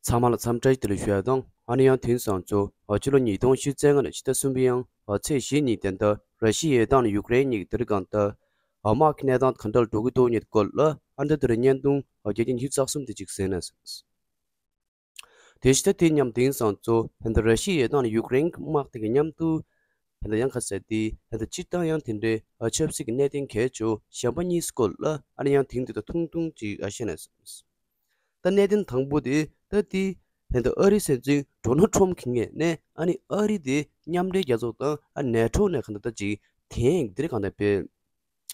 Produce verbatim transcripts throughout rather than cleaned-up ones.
ཚང་མ་ལ་འཚམས་འདྲི་བདེ་ལེགས་ཞུ་ཡ་དང་། ཨ་ནི་ཡང་དེང་སང་ཚོ་ཕྱི་ལོ་ཉིས་སྟོང་ཉི་ཤུ་རྩ་ལྔ་ནས་ཕྱི་ཟླ་གསུམ་པའི་ཡང་ཚེས་བཞི་ཉིན་དེ་འདྲ་ར་ཤི་ཡའི་དང་ཡུཀ་རེན་གཉིས་ཀྱི་དེ་རིང་གང་ལྟར་དམག་གི་གནས་སྟངས་ག་འདྲ་འགྲོ་གི་འདུག་ཉིད་སྐོར་ལ་ཨ་འདི་དེ་རིང་བརྙན་ཐུང་བརྒྱ་ཆ་ཉི་ཤུ་རྩ་གསུམ་དེ་ཅིག་གསན་ན། དེ་ཕྱི་ཟླ་དེ་མཉམ་དེང་སང་ཚོ་ཧན་ད་ར་ཤི་ཡའི་དང་ཡུཀ་རེན་གྱི་དམག་དེ་གི་མཉམ་དུ་ཧན་ད་ཡང་ཁ་ཟེར་དེ་ཧན་ད་སྤྱིར་བཏང་ཡང་དེ་འདྲའི་ཆབ་སྲིད་ཀྱི་གནད་དོན་གལ་ཆེ་གཞན་པ་གཉིས་སྐོར་ལ་ཨ་ནི་ཡང་དེང་དུས་ད་ཐུང་ཐུང་ཅིག་བཤད་ན། ད་གནད་དོན་དང་པོ་དེ་ད་དེ་ཧན་ད་ཨ་རིའི་སྲིད་འཛིན་ཌོ་ནལ་ཊམ་གྱི་ངོས་ནས་ཨ་ནི་ཨ་རི་དེ་མཉམ་འབྲེལ་རྒྱལ་ཚོགས་དང་ཨ་ནེ་ཊོ་ནས་གང་ལྟར་ད་ཅིག་དེང་དེ་རིང་གང་ལྟར་སྤེལ།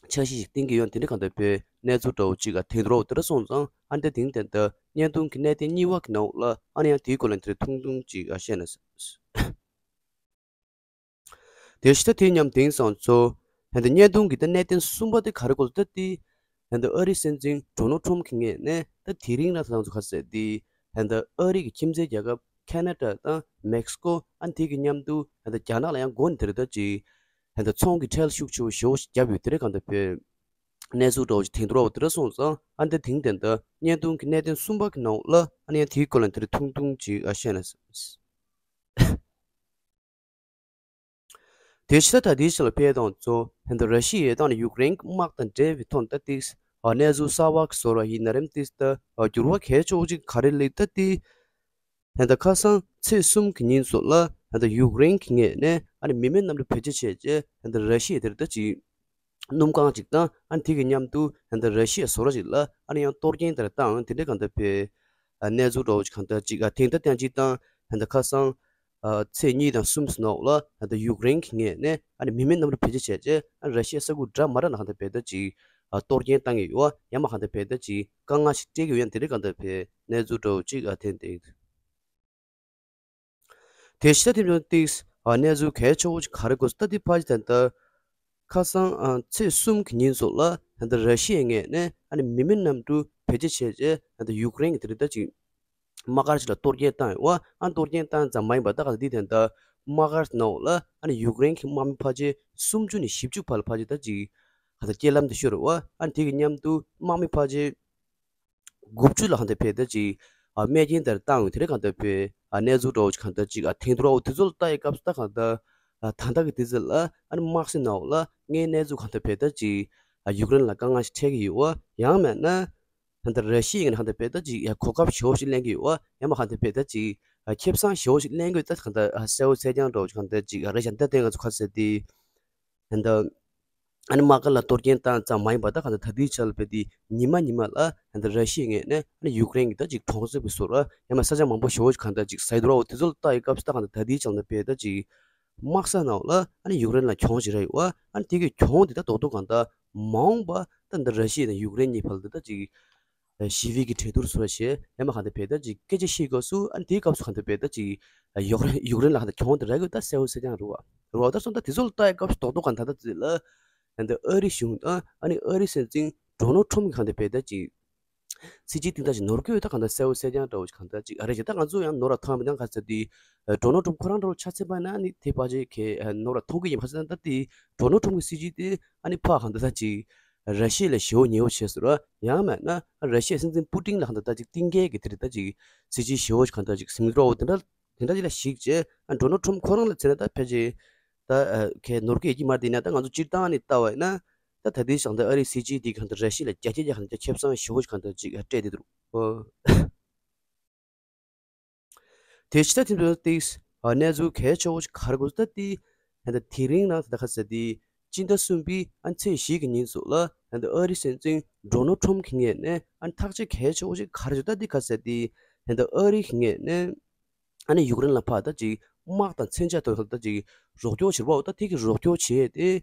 འཆར་གཞི་ཞིག་བཏིང་གི་ཡོད། དེ་འདྲ་གང་ལྟར་བའི་གནས་ཚུལ་འདྲ་བོ་ཅིག་ཨ་དེང་དུས་འདྲ་བོ་དེ་འདྲ་སོང་ཙང་ཨ་འདི་དེང་དེ་འདྲ་བརྙན་ཐུང་གི་གནད་དོན་གཉིས་པ་གི་ནང་ལ་ཨ་ནི་ཡང་དེའི་སྐོར་ལ་དེ་ཐུང་ཐུང་ཅིག་ཨ་བཤད་ན། དེ་ཕྱི་ཟླ་དེ་མཉམ་དེང་སང་ཚོ་ཧན་ད་བརྙན་ཐུང་གི་ད་གནད་དོན་གསུམ་པ་དེ་ག་རེ་སྐོར་ལ་ད་དེ་ཧན་ད་ཨ་རིའི་སྲིད་འཛིན་ཌོ་ནལ་ཊམ་གྱི་ངོས་ནས་ད་དེ་རིང་ལ་ད་ང་ཚོ་ག་ཟེར་དེ་ཧན་ད་ཨ་རི་གི་ཁྱིམ་མཚེས་རྒྱལ་ཁབ་ཁེ་ན་ཌ་དང་མེག་སི་ཀོ་ཨ་ནི་དེ་གི་མཉམ་དུ་ཧན་ད་རྒྱ་ནག་ལ་ཡང་མགོ་ནས་དེ་རེད་ད་ཅིག་ཧན་ད་ཚོང་གི་ཁྲལ་ཤུགས་ཆེ་བོ་ཞེ་བོ་ཞིག་བརྒྱབ་ཡོད། དེ་རེད་གང་ལྟར་བའི་གནས་ཚུལ་འདྲ་བོ་ཞིག་དེང་དུས་འདྲ་བོ་དེ་འདྲ་སོང་ཙང་ཨ་འདི་དེང་དེ་འདྲ་བརྙན་ཐུང་གི་གནད་དོན་གསུམ་པ་གི་ནང་ལ་ཨ་ནི་ཡང་དེའི་སྐོར་ལ་དེ་རེད་ཐུང་ཐུང་ཅིག་ཨ་བཤད་ན། དེ་ཕྱི་ཟླ་ད་ལྟའི་ཆ་ལ་ཕེབས་དང་གཙོ་ཧན་ད་ར་ཤི་ཡའི་དང་ཡུཀ་རེན་གྱི་དམག་དང་འབྲེལ་བའི་ཐོག་ད་ཏིག་གནས་ཚུལ་གསར་བ་གི་བཟོ་འདྲ་ཡིན་ན་རེམ་ཏིག་ད་འགྱུར་བ་གལ་ཆེ་བོ་ཅིག་ག་རེ་སླེབས་ད་ཏིག་ཧན་ད་ཁ་སང་ཚེས་གསུམ་གི་ཉིན་སོགས་ལ་ཧན་ད་ཡུཀ་རེན་གྱི་ངོས་ནས་ཨ་ནི་མི་མེད་གནམ་གྲུ་བེད་སྤྱོད་བྱས་རྗེས་ཧན་ད་ར་ཤི་ཡ་དེར་ད་ཅིག་སྣུམ་གང་ཅིག་དང་ཨ་ནི་དེ་གི་མཉམ་དུ་ཧན་ད་ར་ཤི་ཡ་བཟོ་འདྲ་ཅིག་ལ་ཨ་ནི་ཡང་གཏོར་སྐྱོན་དེར་བཏང་དེ་འདྲ་གང་ལྟར་བའི་གནས་ཚུལ་འདྲ་བོ་ཅིག་གང་ལྟར་ཅིག་ཨ་དེང་ད་ཐེངས་ཅིག་དང་ཧན་ད་ཁ་སང་ཨ་ཚེས་གཉིས་དང་གསུམ་ཟིན་འོག་ལ་ཧན་ད་ཡུཀ་རེན་གྱི་ངོས་ནས་ཨ་ནི་མི་མེད་གནམ་གྲུ་བེད་སྤྱོད་བྱས་རྗེས་ཨ་ནི་ར་ཤི་ཡ་ས་ཁུལ་འདྲ་མ་འདྲ་ལ་གང་ལྟར་བའི་ད་ཅིག་ཨ་གཏོར་སྐྱོན་བཏང་གི་ཡོད། ཡང་མ་གང་ལྟར་བའི་ད་ཅིག་དཀའ་ངལ་ཞིག་སྤྲད་ཀྱི་ཡོད། ཡང་དེ་འདྲ་གང་ལྟར་བའི་གནས་ཚུལ་འདྲ་བོ་ཅིག་ཨ་ཐེངས་དེ། དེ་ཕྱི་ཟླ་དེ་ནང་ཏིག་ཨ་གནས་ཚུལ་གལ་ཆེ་བོ་ཅིག་ག་རེ་དགོས་ད་དེ་ཕ་ཅི་ད་ལྟ་ཁ་སང་ཨ་ཚེས་གསུམ་གྱི་ཉིན་སོགས་ལ་ད་ལྟ་ར་ཤི་ཡའི་ངོས་ནས་ཨ་ནི་མི་མེད་གནམ་གྲུ་བེད་སྤྱོད་བྱས་རྗེས་ད་ལྟ་ཡུཀ་རེན་གྱི་དེ་རིང་ད་ཅིག་དམག་སྒར་ཞིག་ལ་གཏོར་སྐྱོན་བཏང་ཡོད། ཨ་གཏོར་སྐྱོན་བཏང་ཙམ་མ་ཡིན་པར་ད་ག་ད་དེ་ད་ལྟ་དམག་སྒར་ནང་ལ་ཨ་ནི་ཡུཀ་རེན་གྱི་དམག་མི་ཕལ་ཆེར་སུམ་ཅུ་ནས་བཞི་བཅུ་བར་ལ་ཕལ་ཆེར་ད་ཅིག་ད་ལྟ་རྐྱེན་ལམ་དུ་ཤོར་ཡོད། ཨ་ནི་དེ་གི་མཉམ་དུ་དམག་མི་ཕལ་ཆེར་དགུ་བཅུ་ལ་གང་ལྟར་བས་ད་ཅིག་ཨ་རྨས་སྐྱོན་དེར་བཏང་ཡོད། དེ་རིང་གང་ལྟར་བས་ཨ་གནས་ཚུལ་འདྲ་བོ་ཅིག་གང་ལྟར་ཅིག་ཨ་ཐེངས་དུ་ར་འོ་དེ་ཚོ་ལ་ལྟ་ཡི་སྐབས་སུ་ད་གང་ལྟར་ཨ་ད་ལྟ་གི་དུས་ཚོད་ལ་ཨ་ནི་དམག་སྲིད་ནང་ལ་དངོས་གནས་ཚུལ་གང་ལྟར་བས་ད་ཅིག་ཨ་ཡུཀ་རེན་ལ་དཀའ་ངལ་ཞིག་འཕྲད་ཀྱི་ཡོད། ཡང་མེད་ན་གང་ལྟར་ར་ཤི་ཡ་ངོས་ནས་གང་ལྟར་བས་ད་ཅིག་ཨ་གོ་སྐབས་ཞེ་བོ་ཞིག་ལེན་གྱི་ཡོད། ཡང་མ་གང་ལྟར་བས་ད་ཅིག་ཨ་ཁེ་བཟང་ཞེ་བོ་ཞིག་ལེན་དགོས་ད་གང་ལྟར་ཨ་གསལ་བོ་གསལ་རྐྱང་འདྲ་བོ་ཅིག་གང་ལྟར་ཅིག་ཨ་རེད་ཤག་ད་ལྟ་ང་ཚོ་ག་ཟེར་དེ། ད་ལྟ་ཨ་ནི་དམག་སྒར་ལ་གཏོར་སྐྱོན་བཏང་ཙམ་མ་ཡིན་པར་ད་གང་ལྟར་ད་ལྟའི་ཆར་ལ་བས་དེ་ཉི་མ་ཉི་མ་ལ་ད་ལྟ་ར་ཤི་ཡའི་ངོས་ནས་ཨ་ནི་ཡུཀ་རེན་གྱི་ད་ཅིག་གྲོང་གསེབ་ཀྱི་ཟུར་ཡང་མ་ས་ཆ་མང་པོ་ཞེ་བོ་ཞིག་གང་ལྟར་ཅིག་ཟ་ཡི་འདུག་ར། འོ་དེ་ཚོ་ལ་ལྟ་ཡི་སྐབས་སུ་ད་གང་ལྟར་ད་ལྟའི་ཆར་ལ་བས་ད་ཅིག་དམག་ས་ནང་ལ་ཨ་ནི་ཡུཀ་རེན་ལ་གྱོང་ཞིག་རག་ཡོད། ཨ་ནི་དེ་གི་གྱོང་དེ་ད་རྡོག་རྡོག་གང་ལྟར་མ་འོངས་པ་ད་ད་ལྟ་ར་ཤི་ཡ་དང་ཡུཀ་རེན་གཉིས་བར་ལ་ད་ཅིག་ཞི་བའི་གི་གྲོས་བསྡུར་ཟེར་བ་ཞིག་ཡང་མ་གང་ལྟར་བས་ད་ཅིག་སྐད་ཆ་བཤད་སྐབས་སུ་ཨ་ནི་དེའི་སྐབས་སུ་གང་ལྟར་བས་ད་ཅིག་ཡུཀ་རེན་ཡུཀ་རེན་ལ་གང་ལྟར་གྱོང་དེ་རག་གི་ད་གསལ་བོ་གསལ་རྐྱང་རེད་བ། རེད་བ། ད་སོང་ད་དེ་ཚོ་ལ་ལྟ་ཡི་སྐབས་སུ་རྡོག་རྡོག་གང་ལྟར་ད་ཅིག་ལ་ད་ལྟ་ཨ་རི་གཞུང་དང་ཨ་ནི་ཨ་རི་སྲིད་འཛིན་ཌོ་ནལ་ཊམ་གྱི་གང་ལྟར་བས་ད་ཅིག་སྲིད་ཇུས་གཏིང་ཟབ་ཅིག་ནོར་གྱི་ཡོད་ད་གང་ལྟར་གསལ་བོ་གསལ་རྐྱང་འདྲ་བོ་ཞིག་གང་ལྟར་ཅིག་ཨ་རེད་ཅིག་ད་ང་ཚོ་ཡང་ནོར་ལ་མཐོང་མི་འདང་ག་ཚོད་དེ་ཌོ་ནལ་ཊམ་ཁོ་རང་འདྲ་བོ་ཆ་ཚད་པ་ན་ནི་དེ་ཕལ་ཆེར་གས་ནོར་ལ་མཐོང་གི་ཡིན་པ་ས་ད་དེ་ཌོ་ནལ་ཊམ་གྱི་སྲིད་ཇུས་དེ་ཨ་ནི་ཕ་གང་ལྟར་ད་ཅིག་ར་ཤི་ཡ་ལ་ཞེ་བོ་ཉེ་བོ་བྱས་ཟེར་བ། ཡང་མེད་ན་ར་ཤི་ཡའི་སྲིད་འཛིན་པུ་ཏིན་ལ་གང་ལྟར་ད་ཅིག་གཏིང་སྐྱེལ་གྱི་དེ་རེད་ད་ཅིག་སྲིད་ཇུས་ཞེ་བོ་ཞིག་གང་ལྟར་ཅིག་ཟིན་འགྲོ་འོ་དེ་འདྲ་དེ་འདྲ་ཅིག་ལ་གཞིགས་བྱས་ཨ་ཌོ་ནལ་ཊམ་ཁོ་རང་ལ་བྱས་ན་ད་ཕལ་ཆེར་ད་གས་ནོར་གྱི་ཡོད་ཀྱི་མ་རེད། དེ་ན་ད་ང་ཚོ་སྤྱིར་བཏང་ནས་ལྟ་བ་ཡིན་ན། ད་ད་ལྟའི་ཞང་ད་ཨ་རིའི་སྲིད་ཇུས་འདི་གང་ལྟར་ར་ཤི་ཡ་ལ་རྒྱ་སྐྱེད་རྒྱག་གང་ལྟར་ཁེ་བཟང་ཞེ་བོ་ཞིག་གང་ལྟར་ཅིག་སྤྲད་བསྡད་འདུག་དེ་ཕྱི་ད་ཐེངས་འདི་ཏིག་གནས་ཚུལ་གལ་ཆེ་བོ་ཞིག་ག་རེ་དགོས་ད་དེ་ད་ལྟ་དེ་རིང་ནང་ད་ལྟ་ག་ཟེར་དེ་སྤྱི་ཟླ་གསུམ་པའི་ཨ་ཚེས་བཞི་གི་ཉིན་སོགས་ལ་ད་ལྟ་ཨ་རིའི་སྲིད་འཛིན་ཌོ་ནལ་ཊམ་གྱི་ངོས་ནས་ཨ་ཐག་གཅོད་གལ་ཆེ་བོ་ཞིག་ག་རེ་བྱུང་ད་དེ་ག་ཟེར་དེ་ད་ལྟ་ཨ་རི་གི་ངོས་ནས། ཨ་ནི་ཡུཀ་རེན་ལ་ཕར་ད་ཅིག་དམག་དང་མཚོན་ཆ་ཐོག་ད་ཅིག་རོགས་སྐྱོར་བྱེད་པ་འོ་ད་དེ་གི་རོགས་སྐྱོར་བྱས་ཏེ།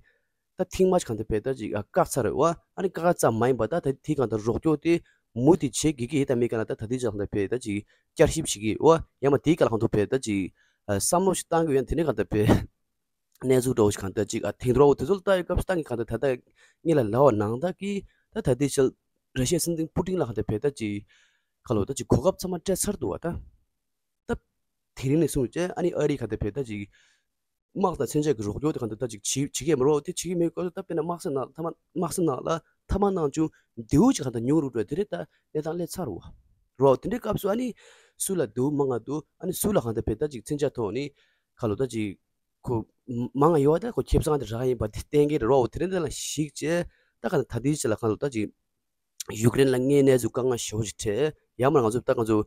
ད་ཐེངས་མ་ཅིག་གང་ལྟར་བས་ད་ཅིག་ཨ་བཀག་ཚར་རེད་བ། ཨ་ནི་བཀག་ཙམ་མ་ཡིན་པ་ད་ད་དེ་གང་ལྟར་རོགས་སྐྱོར་དེ་མུ་མཐུད་བྱེད་དགོས་ཀྱི་ཡོད་དམ་མེད་ག་ན་ད་ད་ལྟའི་ཅིག་གང་ལྟར་བས་ད་ཅིག་བསྐྱར་ཞིབ་བྱེད་ཀྱི་ཡོད་བ། ཡང་མ་དེའི་སྐབས་ལ་གང་ལྟར་བས་ད་ཅིག་ཨ་བསམ་བློ་ཞིག་བཏང་གི་ཡོད། དེ་ནས་གང་ལྟར་བས་གནས་ཚུལ་འདྲ་བོ་ཞིག་གང་ལྟར་ཅིག་ཨ་ཐེངས་འདྲ་བོ་དེ་ཚོ་ལ་ལྟ་ཡོད་སྐབས་སུ་ད་ངས་གང་ལྟར་ད་ལྟ་ངས་ལ་ལབ་པ་ནང་ལྟར་གྱི་ད་ད་ལྟའི་ཆར་ར་ཤི་ཡའི་སྲིད་འཛིན་པུ་ཏིན་ལ་གང་ལྟར་བས་ད་ཅིག་ཁ་ལོ་ད་ཅིག་གོ་སྐབས་ཚང་མ་སྤྲད་ཚར་འདུག་བ་ད། ད་དེ་རིང་ནས་བཟུང་བྱས་ཨ་ནི་ཨ་རི་ག་དེ་བས་ད་ཅིག་དམག་དང་མཚོན་ཆ་གི་རོགས་སྐྱོར་དེ་ག་དེ་ད་ཅིག་བྱེད་བྱེད་ཀྱི་མ་རེད། དེ་བྱེད་ཀྱི་མེད་སྐབས་སུ་ད་དཔེར་ན་དམག་ས་ནང་ཐ་མ་དམག་ས་ནང་ལ་ཐ་མག་ནང་ཅུང་མདེའུ་ཅིག་ག་དེ་ཉུང་རུ་འགྲོ་དེ་རེད། ད་གནས་སྟངས་སླེབས་ཚར་བ་རེད། དེ་འདྲའི་སྐབས་སུ་ཨ་ནི་ སུ་ལ་འདུག་མང་ང་འདུག་ཨ་ནི་སུ་ལ་གང་ལྟར་བས་ད་ཅིག་མཚོན་ཆ་ཐོག་ནས་ཁ་ལོ་ད་ཅིག་ཁོ་མང་ང་ཡོད་པ་ད་ཁོ་ཁེ་བཟང་དེ་རག་ཡིན་པ་དེ་གཏན་འཁེལ་རེད་བ། འོ་དེ་རིང་འདི་ལ་གཞིགས་བྱས་ད་ག་ད་དེའི་ཆེད་ལ་ཁ་ལོ་ད་ཅིག་ཡུཀ་རེན་ལ་དངོས་གནས་ཚུལ་དཀའ་ངལ་ཞེ་པོ་ཅིག་འཕྲད་ཡང་མ་ང་ཚོ་ད་ང་ཚོ་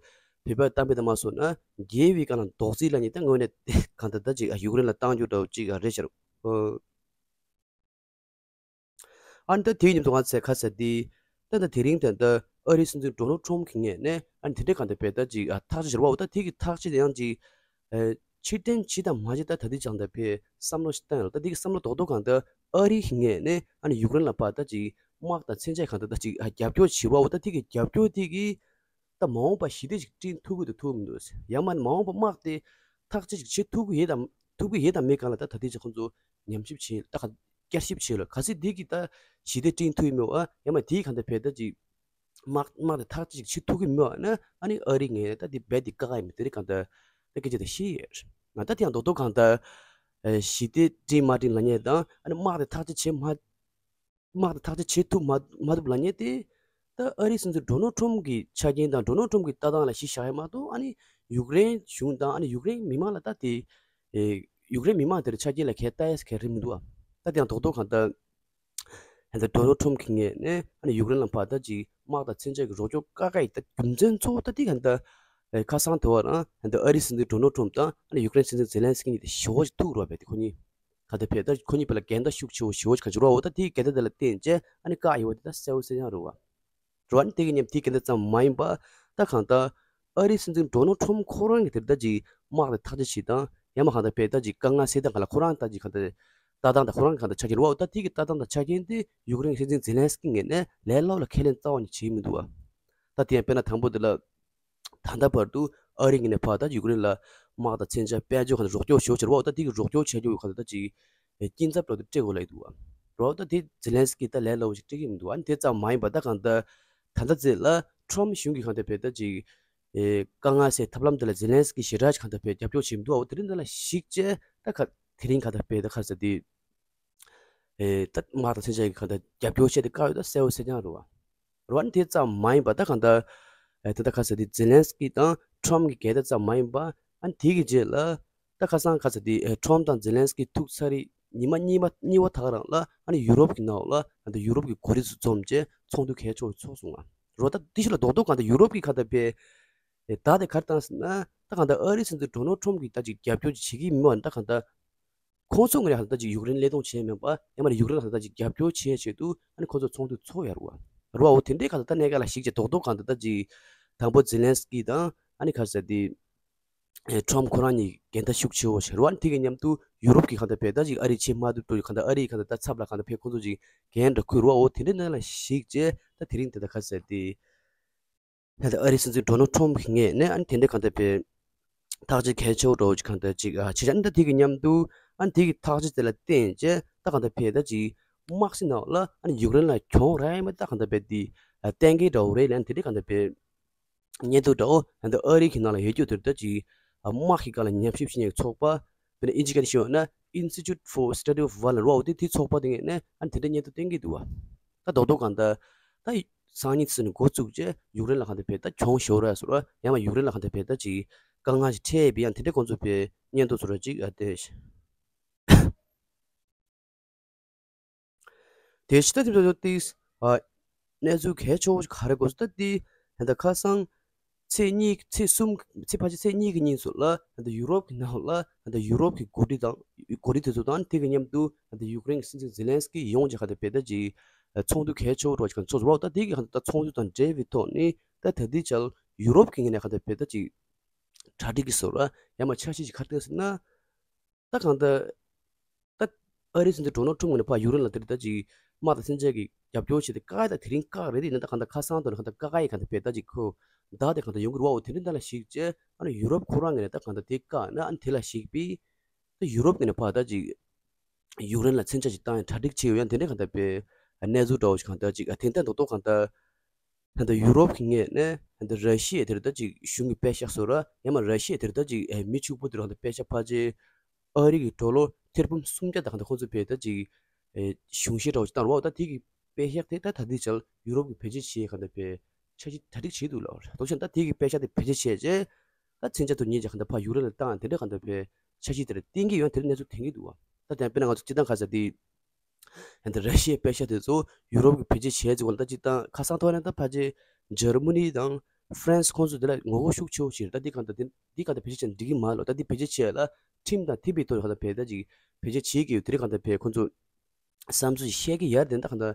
བོད་པ་གཏམ་དཔེ་ལྟར་མ་སོང་ན་རྒྱལ་བའི་བཀའ་ལ་རྡོག་རྫིས་ལབ་མཁན་ད་དངོས་གནས་གང་ལྟར་ད་ཅིག་ཡུཀ་རེན་ལ་བཏང་རྒྱུ་འདྲ་བོ་ཅིག་རེད་ཤག་ཨ་ནི་ད་དེའི་མཉམ་དུ་ང་ཚོས་ཁ་ཟེར་དེ་ད་ད་དེ་རིང་ད་ད་ཨ་རིའི་སྲིད་འཛིན་ཌོ་ནལ་ཊམ་གྱི་ངོས་ནས་ཨ་ནི་དེ་འདྲའི་གང་ལྟར་བས་ད་ཅིག་ཐག་གཅོད་བྱེད་རོགས་ད་དེ་གི་ཐག་གཅོད་དེ་ཡང་ཅིག་ཕྱིར་འཐེན་བྱེད་དང་མ་བྱེད་ད་ད་དེ་ཅང་ད་བས་བསམ་བློ་ཞིག་བཏང་ཡོད་ད་དེ་གི་བསམ་བློ་རྡོག་རྡོག་གང་ལྟར་ཨ་རི་གི་ངོས་ནས་ཨ་ནི་ཡུཀ་རེན་ལ་ཕར་ད་ཅིག་དམག་དང་མཚོན་ཆ་གང་ལྟར་ད་ཅིག་རྒྱབ་སྐྱོར་བྱེད་རོགས་ད་དེ་གི་རྒྱབ་སྐྱོར་དེ་གི་ད་མ་འོངས་པ་ཞི་བདེ་ཞིག་བསྐྲུན་ཐུབ་ཀྱི་འདུག་ཐུབ་མི་འདུག་ཡང་མ་མ་འོངས་པ་དམག་དེ་ཐག་གཅོད་ཅིག་བྱེད་ཐུབ་ཀྱི་ཡོད་དམ་ཐུབ་ཀྱི་ཡོད་དམ་མེད་གང་ལ་ད་ད་ལྟའི་ཆ་ཁོང་ཚོ་ཉམས་ཞིབ་བྱེད་ད་ག་བསྐྱར་ཞིབ་བྱེད་ལ་ག་ཚོད་འདི་གི་ད་ཞི་བདེ་བསྐྲུན་ཐུབ་ཡོད་མེད་ཨ་ཡང་མ་དེའི་གང་ལྟར་བས་ད་ཅིག་དམག་དམག་དེ་ཐག་གཅོད་ཅིག་བྱེད་ཐུབ་ཀྱི་མེད་ཨ་ན་ཨ་ནི་ཨ་རི་ངས་ད་འདི་རྦད་དེ་བཀག་ཡ་མེད་དེ་རིགས་གང་ལྟར་ད་སྐད་ཆ་ད་ཤེས་ཡོད་ང་ད་དེ་ཡང་རྡོག་རྡོག་གང་ལྟར་ཞི་བདེ་བསྐྲུན་མ་བསྐྲུན་ལ་ཉེ་དང་ཨ་ནི་དམག་དེ་ཐག་གཅོད་བྱེད་མ་དམག་དེ་ཐག་གཅོད་བྱེད་ཐུབ་མ་མ་ཐུབ་ལབ་མཁན་དེ་ད་ཨ་རིའི་སྲིད་འཛིན་ཌོ་ནལ་ཊམ་གྱི་ཆ་རྐྱེན་དང་ཌོ་ནལ་ཊམ་གྱི་ལྟ་སྟངས་ལ་གཞི་བཞག་ཡ་མ་གཏོགས་ཨ་ནི་ཡུཀ་རེན་གཞུང་དང་ཨ་ནི་ཡུཀ་རེན་མི་མང་ལ་ད་དེ་ཨེ་ཡུཀ་རེན་མི་མང་དེར་ཆ་རྐྱེན་ལ་གལ་ལྟ་ཡ་གལ་རིན་མི་འདུག་ཨ། ད་དེ་ཡང་རྡོག་རྡོག་གང་ལྟར་ཧན་ད་ཌོ་ནལ་ཊམ་གྱི་ངོས་ནས་ཨ་ནི་ཡུཀ་རེན་ལ་ཕར་ད་ཅིག་དམག་དང་མཚོན་ཆ་གི་རོགས་སྐྱོར་བཀག་ག་ཡི་ད་རྒྱུ་མཚན་གཙོ་བོ་ད་དེ་གང་ལྟར་ཨེ་ཁ་སང་དེ་བ་རང་ཧན་ད་ཨ་རིའི་སྲིད་འཛིན་ཌོ་ནལ་ཊམ་དང་ཨ་ནི་ཡུཀ་རེན་སྲིད་འཛིན་ཛེ་ལན་སི་ཀི་གཉིས་དེ་ཞེ་པོ་ཅིག་ཐུག་རོགས་བས་དེ་ཁོ་གཉིས། ག་དེ་བས་ད་ཁོ་གཉིས་བར་ལ་འགལ་ཟླ་ཤུགས་ཆེ་བོ་ཞེ་བོ་ཅིག་ག་ཅིག་རོ་འོ་ད་དེའི་འགལ་ཟླ་དེ་ལ་བརྟེན་བྱས་ཨ་ནི་བཀག་ཡོད་པ་དེ་ད་གསལ་བོ་གསལ་རྐྱང་རེད་བ། རོ་ཨ་ནི་དེ་གི་མཉམ་དེའི་འགལ་ཟླ་ཙམ་མ་ཡིན་པ་ད་གང་ལྟར་ཨ་རིའི་སྲིད་འཛིན་ཌོ་ནལ་ཊམ་ཁོ་རང་གི་དེར་ད་ཅིག་དམག་དེ་ཐག་གཅོད་བྱེད་སྟངས་ཡང་མ་གང་ལྟར་བས་ད་ཅིག་དཀའ་ངལ་སེལ་སྟངས་ག་ལ་ཁོ་རང་ད་ཅིག་གང་ལྟར་ལྟ་སྟངས་དང་ཁོ་རང་གི་གང་ལྟར་ཆ་རྐྱེན་རོ་འོ་ད་དེ་གི་ལྟ་སྟངས་དང་ཆ་རྐྱེན་དེ་ཡུཀ་རེན་གྱི་སྲིད་འཛིན་ཛེ་ལན་སི་ཀི་ངོས་ནས་ལས་སླ་པོ་ལ་ཁས་ལེན་རྩ་བ་ནས་བྱེད་མི་འདུག་བ། ད་དེ་ཡང་དཔེར་ན་དང་པོ་དེ་ལ། ད་ལྟ་བར་དུ་ཨ་རི་ངོས་ནས་ཕར་ད་ཡུཀ་རེན་ལ་དམག་དང་མཚོན་ཆ་དཔལ་འབྱོར་གང་ལ་རོགས་སྐྱོར་ཞུ་ཕྱིར་བ་འོ་ད་དེ་གི་རོགས་སྐྱོར་བྱ་རྒྱུ་གང་ལ་ད་ཅིག་སྐྱིན་ཚབ་འགྲོ་དུ་སྤྲད་དགོས་ལ་ཡི་འདུག་བ། རོགས་ད་དེ་ཛེ་ལན་སི་ཀི་ད་ལས་སླ་པོ་ཞིག་སྤྲད་ཀྱི་མི་འདུག་བ། ཨ་ནི་དེ་ཙམ་མ་ཡིན་པ་ད་གང་ལྟར་ད་ལྟ་ཙེ་ལ་ཊམ་གཞུང་གི་གང་ལྟར་བས་ད་ཅིག་དཀའ་ངལ་སེལ་ཐབས་ལམ་དེ་ལ་ཛེ་ལན་སི་ཀི་ཞེ་དྲག་ཅིག་གང་ལྟར་བས་རྒྱབ་སྐྱོར་བྱེད་མི་འདུག་བ། འོ་དེ་རིང་འདི་ལ་གཞིགས་བྱས་ད་ག་དེ་རིང་གང་ལྟར་བས་ད་ག་ས་དེ། ཨེ་ད་དམག་དང་མཚོན་ཆ་གི་གང་ལྟར་རྒྱབ་སྐྱོར་བྱས་ཏེ་བཀག་ཡོད་ད་གསལ་བོ་གསལ་རྐྱང་རེད་བ། རེད་བ། ཨ་ནི་དེ་ཙམ་མ་ཡིན་པ་ད་གང་ལྟར་ཨེ་ད་ལྟ་ཁ་ཟེར་དེ་ཛེ་ལན་སི་ཀི་དང་ཊམ་གི་འགལ་ཟླ་ཙམ་མ་ཡིན་པ་ཨ་ནི་དེ་གི་རྗེས་ལ་ད་ཁ་སང་ཁ་ཟེར་དེ་ཨེ་ཊམ་དང་ཛེ་ལན་སི་ཀི་ཐུག་ཚར་རེད་ཉི་མ་གཉིས་མ་གཉིས་པ་ད་ག་རང་ལ་ཨ་ནི་ཡུ་རོབ་ཀྱི་ནང་ལ་ཨ་ནི་ཡུ་རོབ་ཀྱི་འགོ་ཁྲིད་ཚོ་འཛོམས་བྱས་ཚོགས་འདུ་གལ་ཆེ་བོ་ཚོགས་སོང་ང་། རེད་བ། ད་དེ་ཤུ་ལ་རྡོག་རྡོག་གང་ལྟར་ཡུ་རོབ་ཀྱི་ཁ་ད་པའི་ཨེ་ད་དེ་ག་རེ་བཏང་ཟེར་ན་ད་གང་ལྟར་ཨ་རིའི་སྲིད་འཛིན་ཌོ་ནལ་ཊམ་གི་ད་ཅིག་རྒྱབ་སྐྱོར་ཅིག་བྱེད་ཀྱི་མི་བ་ད་གང་ལྟར། ཁོང་ཚོ་ངོས་ནས་ད་ལྟ་ཅིག་ཡུཀ་རེན་བློས་གཏོང་བྱས་མེད་པ་ཡང་མ་རེད་ཡུཀ་རེན་ལ་ད་ལྟ་ཅིག་རྒྱབ་སྐྱོར་བྱེད་ཆེད་དུ་ཨ་ནི་ཁོང་ཚོ་ཚོགས་འདུ་ཚོགས་ཡོད་རེད་བ། རེད་བ། འོ་དེ་འདྲའི་ཁ་ད་ལྟ་གནད་འགག་ལ་གཞིགས་བྱས་རྡོག་རྡོག་གང་ད་ལྟ་ཅིག་དང་པོ་ཛེ་ལན་སི་ཀི་དང་ཨ་ནི་ག་རེ་ཟེར་དེ་ཨེ་ཊམ་ཁོ་རང་གཉིས་འགལ་ཟླ་ཤུགས་ཆེ་བོ་བྱས་རེད་བ། ཨ་ནི་དེ་གི་མཉམ་དུ་ཡུ་རོབ་ཀྱི་གང་ད་བས་ད་ཅིག་ཨ་རི་ཆེས་མ་ཐུབ་ཏུ་གང་ད་ཨ་རི་གང་ད་ད་ཚབ་ལ་གང་ད་བས་ཁོང་ཚོ་ཅིག་འགན་འདྲ་འཁུར་རེད་བ། འོ་དེ་འདྲའི་ནང་ལ་གཞིགས་བྱས་ད་དེ་རིང་དེ་ད་ག་རེ་ཟེར་དེ། ད་ལྟ་ཨ་རིའི་སྲིད་འཛིན་ཌོ་ནལ་ཊམ་གྱི་ངོས་ནས་ཨ་ནི་དེ་འདྲའི་གང་ལྟར་བའི་ཐག་གཅོད་གལ་ཆེ་བོ་འདྲ་བོ་ཅིག་གང་ལྟར་ཅིག་ཨ་བྱས་ཙང་ཨ་ནི་ད་དེ་གི་མཉམ་དུ་ཨ་ནི་དེ་གི་ཐག་གཅོད་དེ་ལ་བརྟེན་བྱས་ད་གང་ལྟར་བས་ད་ཅིག་དམག་སྲིད་ནང་ལ་ཨ་ནི་ཡུཀ་རེན་ལ་གྱོང་རག་ཡ་མེད་ད་གང་ལྟར་བས་དེ་གཏན་འཁེལ་འདྲ་བོ་རེད་ལབ་ཨ་ནི་དེ་འདྲའི་གང་ལྟར་བའི་བརྙན་ཐུང་འདྲ་བོ་ཨ་ནི་ད་ཨ་རི་གི་ནང་ལ་ཡོད་རྒྱུ་དེར་ད་ཅིག་དམག་གི་སྒང་ལ་ཉམས་ཞིབ་བྱེད་མཁན་གྱི་ཚོགས་པ། དཔེར་ན་ཨིན་ཇི་སྐད་ནས་ཞུས་ཡོད་ན་Institute for Study of War ལ་རོ་འོ་དེ་དེའི་ཚོགས་པ་དེ་ངོས་ནས་ཨ་ནི་དེ་འདྲའི་བརྙན་ཐུང་བསྟན་གྱི་འདུག་བ། ད་རྡོག་རྡོག་གང་ལྟར་ད་སང་ཉིན་ཚེ་ནས་འགོ་བཙུགས་རྗེས་ཡུཀ་རེན་ལ་གང་ལྟར་བས་ད་གྱོང་ཤོར་ར་སོ་ར་ཡང་མ་ཡུཀ་རེན་ལ་གང་ལྟར་བས་ད་ཅིག་དཀའ་ངལ་ཞིག་འཕྲད་པའི་ཡང་དེ་འདྲའི་ཁོང་ཚོ་བས་བརྙན་ཐུང་བཟོ་ར་ཅིག་ཨ་དེ། དེ་ཕྱི་ད་དེ་ཚོ་ཏིས་ཨ་གནས་ཚུལ་གལ་ཆེ་བོ་ཞིག་ག་རེ་དགོས་སུ་ད་ཏི་ཧན་ད་ཁ་སང་ཚེས་གཉིས་ཚེས་གསུམ་ཚེས་ཕལ་ཆེར་ཚེས་གཉིས་ཀྱི་ཉིན་སུ་ལ་ཧན་ད་ཡུ་རོབ་ཀྱི་ནང་ལ་ཧན་ད་ཡུ་རོབ་ཀྱི་འགོ་ཁྲིད་དང་འགོ་ཁྲིད་དེ་ཚོ་དང་དེ་གི་མཉམ་དུ་ཧན་ད་ཡུཀ་རེན་གྱི་སྲིད་འཛིན་ཛེ་ལན་སི་ཀི་ཡོང་རྒྱུ་ག་ད་བེ་ད་ཅི་ཚོགས་འདུ་གལ་ཆེ་བོ་རོ་ཅིག་ག་ཚོགས་རོ་ད་དེ་གི་ཧན་ད་ཚོགས་འདུ་དང་འབྲེལ་བའི་ཐོག་ནས་ད་ད་དེ་ཆ་ཡུ་རོབ་ཀྱི་ངོས་ནས་ཧན་ད་བེ་ད་ཅི་གྲ་སྒྲིག་གི་སོ་ར་ཡང་མ་འཆར་གཞི་ཅིག་ག་རེ་ཟེར་ན། ད་གང་ལྟར། ད་ཨ་རིའི་སྲིད་འཛིན་ཌོ་ནལ་ཊམ་ངོས་ནས་ཕར་ཡུཀ་རེན་ལ་དེ་རིང་ད་ཅིག་དམག་དང་མཚོན་ཆ་གི་རྒྱབ་སྐྱོར་བྱས་ཏེ་བཀག་ཡ་ད་དེ་རིང་བཀག་རེད་དེ་ཡིན་ན་ད་གང་ལྟར་ཁ་སང་དུ་ནས་གང་ལྟར་བཀག་ཡ་གང་ལྟར་བས་ད་ཅིག་ཁོ་བདག་དེ་གང་ལྟར་ཡོང་གི་རེད་བ། འོ་དེ་རིང་ད་ལ་གཞིགས་བྱས་ཨ་ནི་ཡུ་རོབ་ཁོ་རང་ངོས་ནས་ད་གང་ལྟར་དེ་བཀག་ན་ཨ་ནི་དེ་ལ་གཞིགས་པས་ད་ཡུ་རོབ་ངོས་ནས་ཕར་ད་ཅིག་ཡུཀ་རེན་ལ་མཚོན་ཆ་ཅིག་བཏང་ཡ་གྲ་སྒྲིག་བྱས་ཡོད་ཡང་དེ་འདྲའི་གང་ལྟར་བས་གནས་ཚུལ་འདྲ་བོ་ཞིག་གང་ལྟར་ཅིག་ཨ་དེ་ལྟར་རྡོག་རྡོག་གང་ལྟར། ད་ལྟ་ཡུ་རོབ་ཀྱི་ངོས་ནས་ད་ལྟ་ར་ཤི་ཡ་དེར་ད་ཅིག་གཞུང་གི་པད་ཤག་བཟོ་ར་ཡང་མ་ར་ཤི་ཡ་དེར་ད་ཅིག་ཨེ་མི་ཕྱུག་པོ་དེར་ད་པད་ཤག་ཕལ་ཆེར་ཨ་རི་གི་ཌོ་ལར་ཐེར་འབུམ་སུམ་བརྒྱ་དང་ད་ཁོང་ཚོ་བས་ད་ཅིག་ཨེ་གཞུང་བཞེས་འདྲ་བོ་ཞིག་བཏང་རོགས། ད་དེ་གི་པད་ཤག་དེ་ད་ད་ལྟའི་ཆར་ཡུ་རོབ་ཀྱི་བེད་སྤྱོད་བྱེད་ག་ད་པའི་འཆར་གཞི་གྲ་སྒྲིག་བྱེད་འདུག་ལ། དོག་ཆེན་ད་དེ་གི་པད་ཤག་དེ་བེད་སྤྱོད་བྱས་རྗེས་ ད་མཚོན་ཆ་དེ་ཉིད་ཀྱིས་གང་ལྟར་ཕར་ཡུཀ་རེན་ལ་བཏང་། དེ་འདྲ་གང་ལྟར་བས་འཆར་གཞི་དེ་འདྲ་བཏིང་གི་ཡོད། དེ་འདྲ་གནས་ཚུལ་ཐོན་གྱི་འདུག་བ། ད་དེ་དཔེར་ན་ང་ཚོ་སྤྱིར་བཏང་ཁ་ས་དེ་ད་ལྟ་ར་ཤི་ཡའི་པེ་ཤ་དེ་ཚོ་ཡུ་རོབ་ཀྱི་བེད་སྤྱོད་བྱས་ཟེར་བ་ལ། ད་སྤྱིར་བཏང་ཁ་སང་ཐོག་ནས་ད་ཕལ་ཆེར་འཇར་མ་ནི་དང་ཧྥ་རན་སི་ཁོང་ཚོ་དེ་ལ་ངོ་རྒོལ་ཤུགས་ཆེ་བོ་བྱས། ད་འདི་གང་ལྟར་དེ་འདི་གང་ལྟར་བེད་སྤྱོད་བྱས་ན་འགྲིག་གི་མ་རེད་ལོ། ད་འདི་བེད་སྤྱོད་བྱས་ལ་ཁྲིམས་དང་དེ་བའི་ཐོག་གང་ལྟར་བས་ད་ཅིག་བེད་སྤྱོད་བྱེད་ཀྱི་ཡོད། དེ་རིགས་གང་ལྟར་བས་ཁོང་ཚོ་བསམ་ཚུལ་བཤད་ཀྱི་ཡོད་རེད། ད་གང་ལྟར་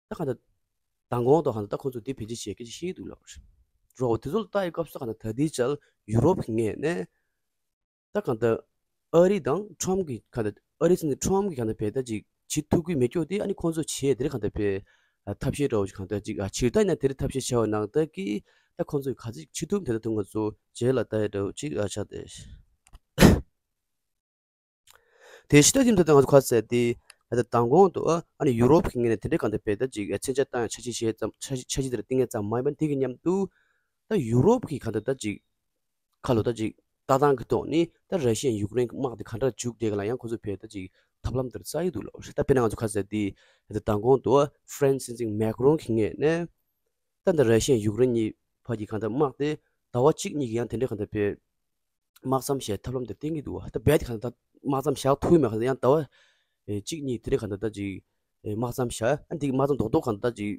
ད་གང་ལྟར་མདང་དགོང་དང་གང་ལྟར་ད་ཁོང་ཚོ་འདི་བེད་སྤྱོད་བྱེད་ཀྱི་ཞིག་འདུག་ལབ་རེད། རོ་དེ་ཚོ་ལ་ལྟ་ཡི་སྐབས་སུ་གང་ལྟར་ད་ལྟའི་ཆར་ཡུ་རོབ་ཀྱི་ངོས་ནས་ད་གང་ལྟར་ཨ་རི་དང་ཁྲོམ་གྱི་གང་ལྟར་ཨ་རི་སྲིད་འཛིན་ཁྲོམ་གྱི་གང་ལྟར་བས་ད་ཅིག་བྱེད་ཐུབ་ཀྱི་མེད་སྐྱོ་དེ། ཨ་ནི་ཁོང་ཚོ་བྱས་དེ་རིགས་གང་ལྟར་བས་ཐབས་ཤེས་འདྲ་བོ་ཞིག་གང་ལྟར་ཅིག་ཨ་ཕྱིར་ལྟ་ཡིན་ན་དེ་རིགས་ཐབས་ཤེས་བྱས་པ་ནང་ལྟར་གྱི་ད་ཁོང་ཚོས་ག་ཚོད་བྱེད་ཐུབ་དེ་ལྟ་དུས་ང་ཚོ་རྗེས་ལ་ལྟ་ཡི་འདྲ་བོ་ཅིག་ཨ་ཆགས་ཏེ། དེ་ཕྱི་ད་ཐིམ་ད་ལྟ་ང་ཚོ་ཁ་གསལ་ཏེ་ད་ལྟ་མདང་དགོང་དུ་ཨ་ནི་ཡུ་རོབ་ཀྱི་ངོས་ནས་དེ་འདྲའི་གང་ལྟར་བས་ད་ཅིག་མཚོན་ཆ་བཏང་ཡང་འཆར་གཞི་བྱས་ཙམ་འཆར་གཞི་འཆར་གཞི་དེ་ལ་བཏིང་ཡས་ཙམ་མ་ཡིན་པ་དེ་གི་མཉམ་དུ། ད་ཡུ་རོབ་ཀྱི་གང་ལྟར་ད་ཅིག་ཁ་ལོ་ད་ཅིག་ལྟ་སྟངས་ཀྱི་ཐོག་ནས་ད་ར་ཤི་ཡ་ཡུཀ་རེན་གྱི་དམག་དེ་ག་འདྲ་མཇུག་བསྒྲིལ་ག་ལ་ཡང་ཁོ་ཚོ་བས་ད་ཅིག་ཐབས་ལམ་དེར་བཙལ་ཡི་འདུག་ལོ། ད་དཔེར་ན་ང་ཚོ་ཁ་གསལ་ཏེ་ད་ལྟ་མདང་དགོང་དུ་ཨ་ཧྥ་རན་སི་སྲིད་འཛིན་མེག་རོན་གྱི་ངོས་ནས། ད་ལྟ་ར་ཤི་ཡ་ཡུཀ་རེན་གཉིས་བར་གྱི་གང་ལྟར་དམག་དེ་ཟླ་བ་གཅིག་གཉིས་ཀྱི་ཡང་དེ་འདྲའི་གང་ལྟར་བས་དམག་མཚམས་བཞག་ཐབས་ལམ་དེ་བསྟན་གྱི་འདུག་བ། ད་རྦད་དེ་གང་ལྟར་དམག་མཚམས་བཞག་ཐུབ་མེད། གང་ལྟར་ཡང་ཟླ་བ་གཅིག་གཉིས་དེ་འདྲའི་གང་ལྟར་ད་ཅིག་དམག་མཚམས་བཞག་ཨ་འདི་གི་དམག་མཚམས་རྡོག་རྡོག་གང་ལྟར་ད་ཅིག་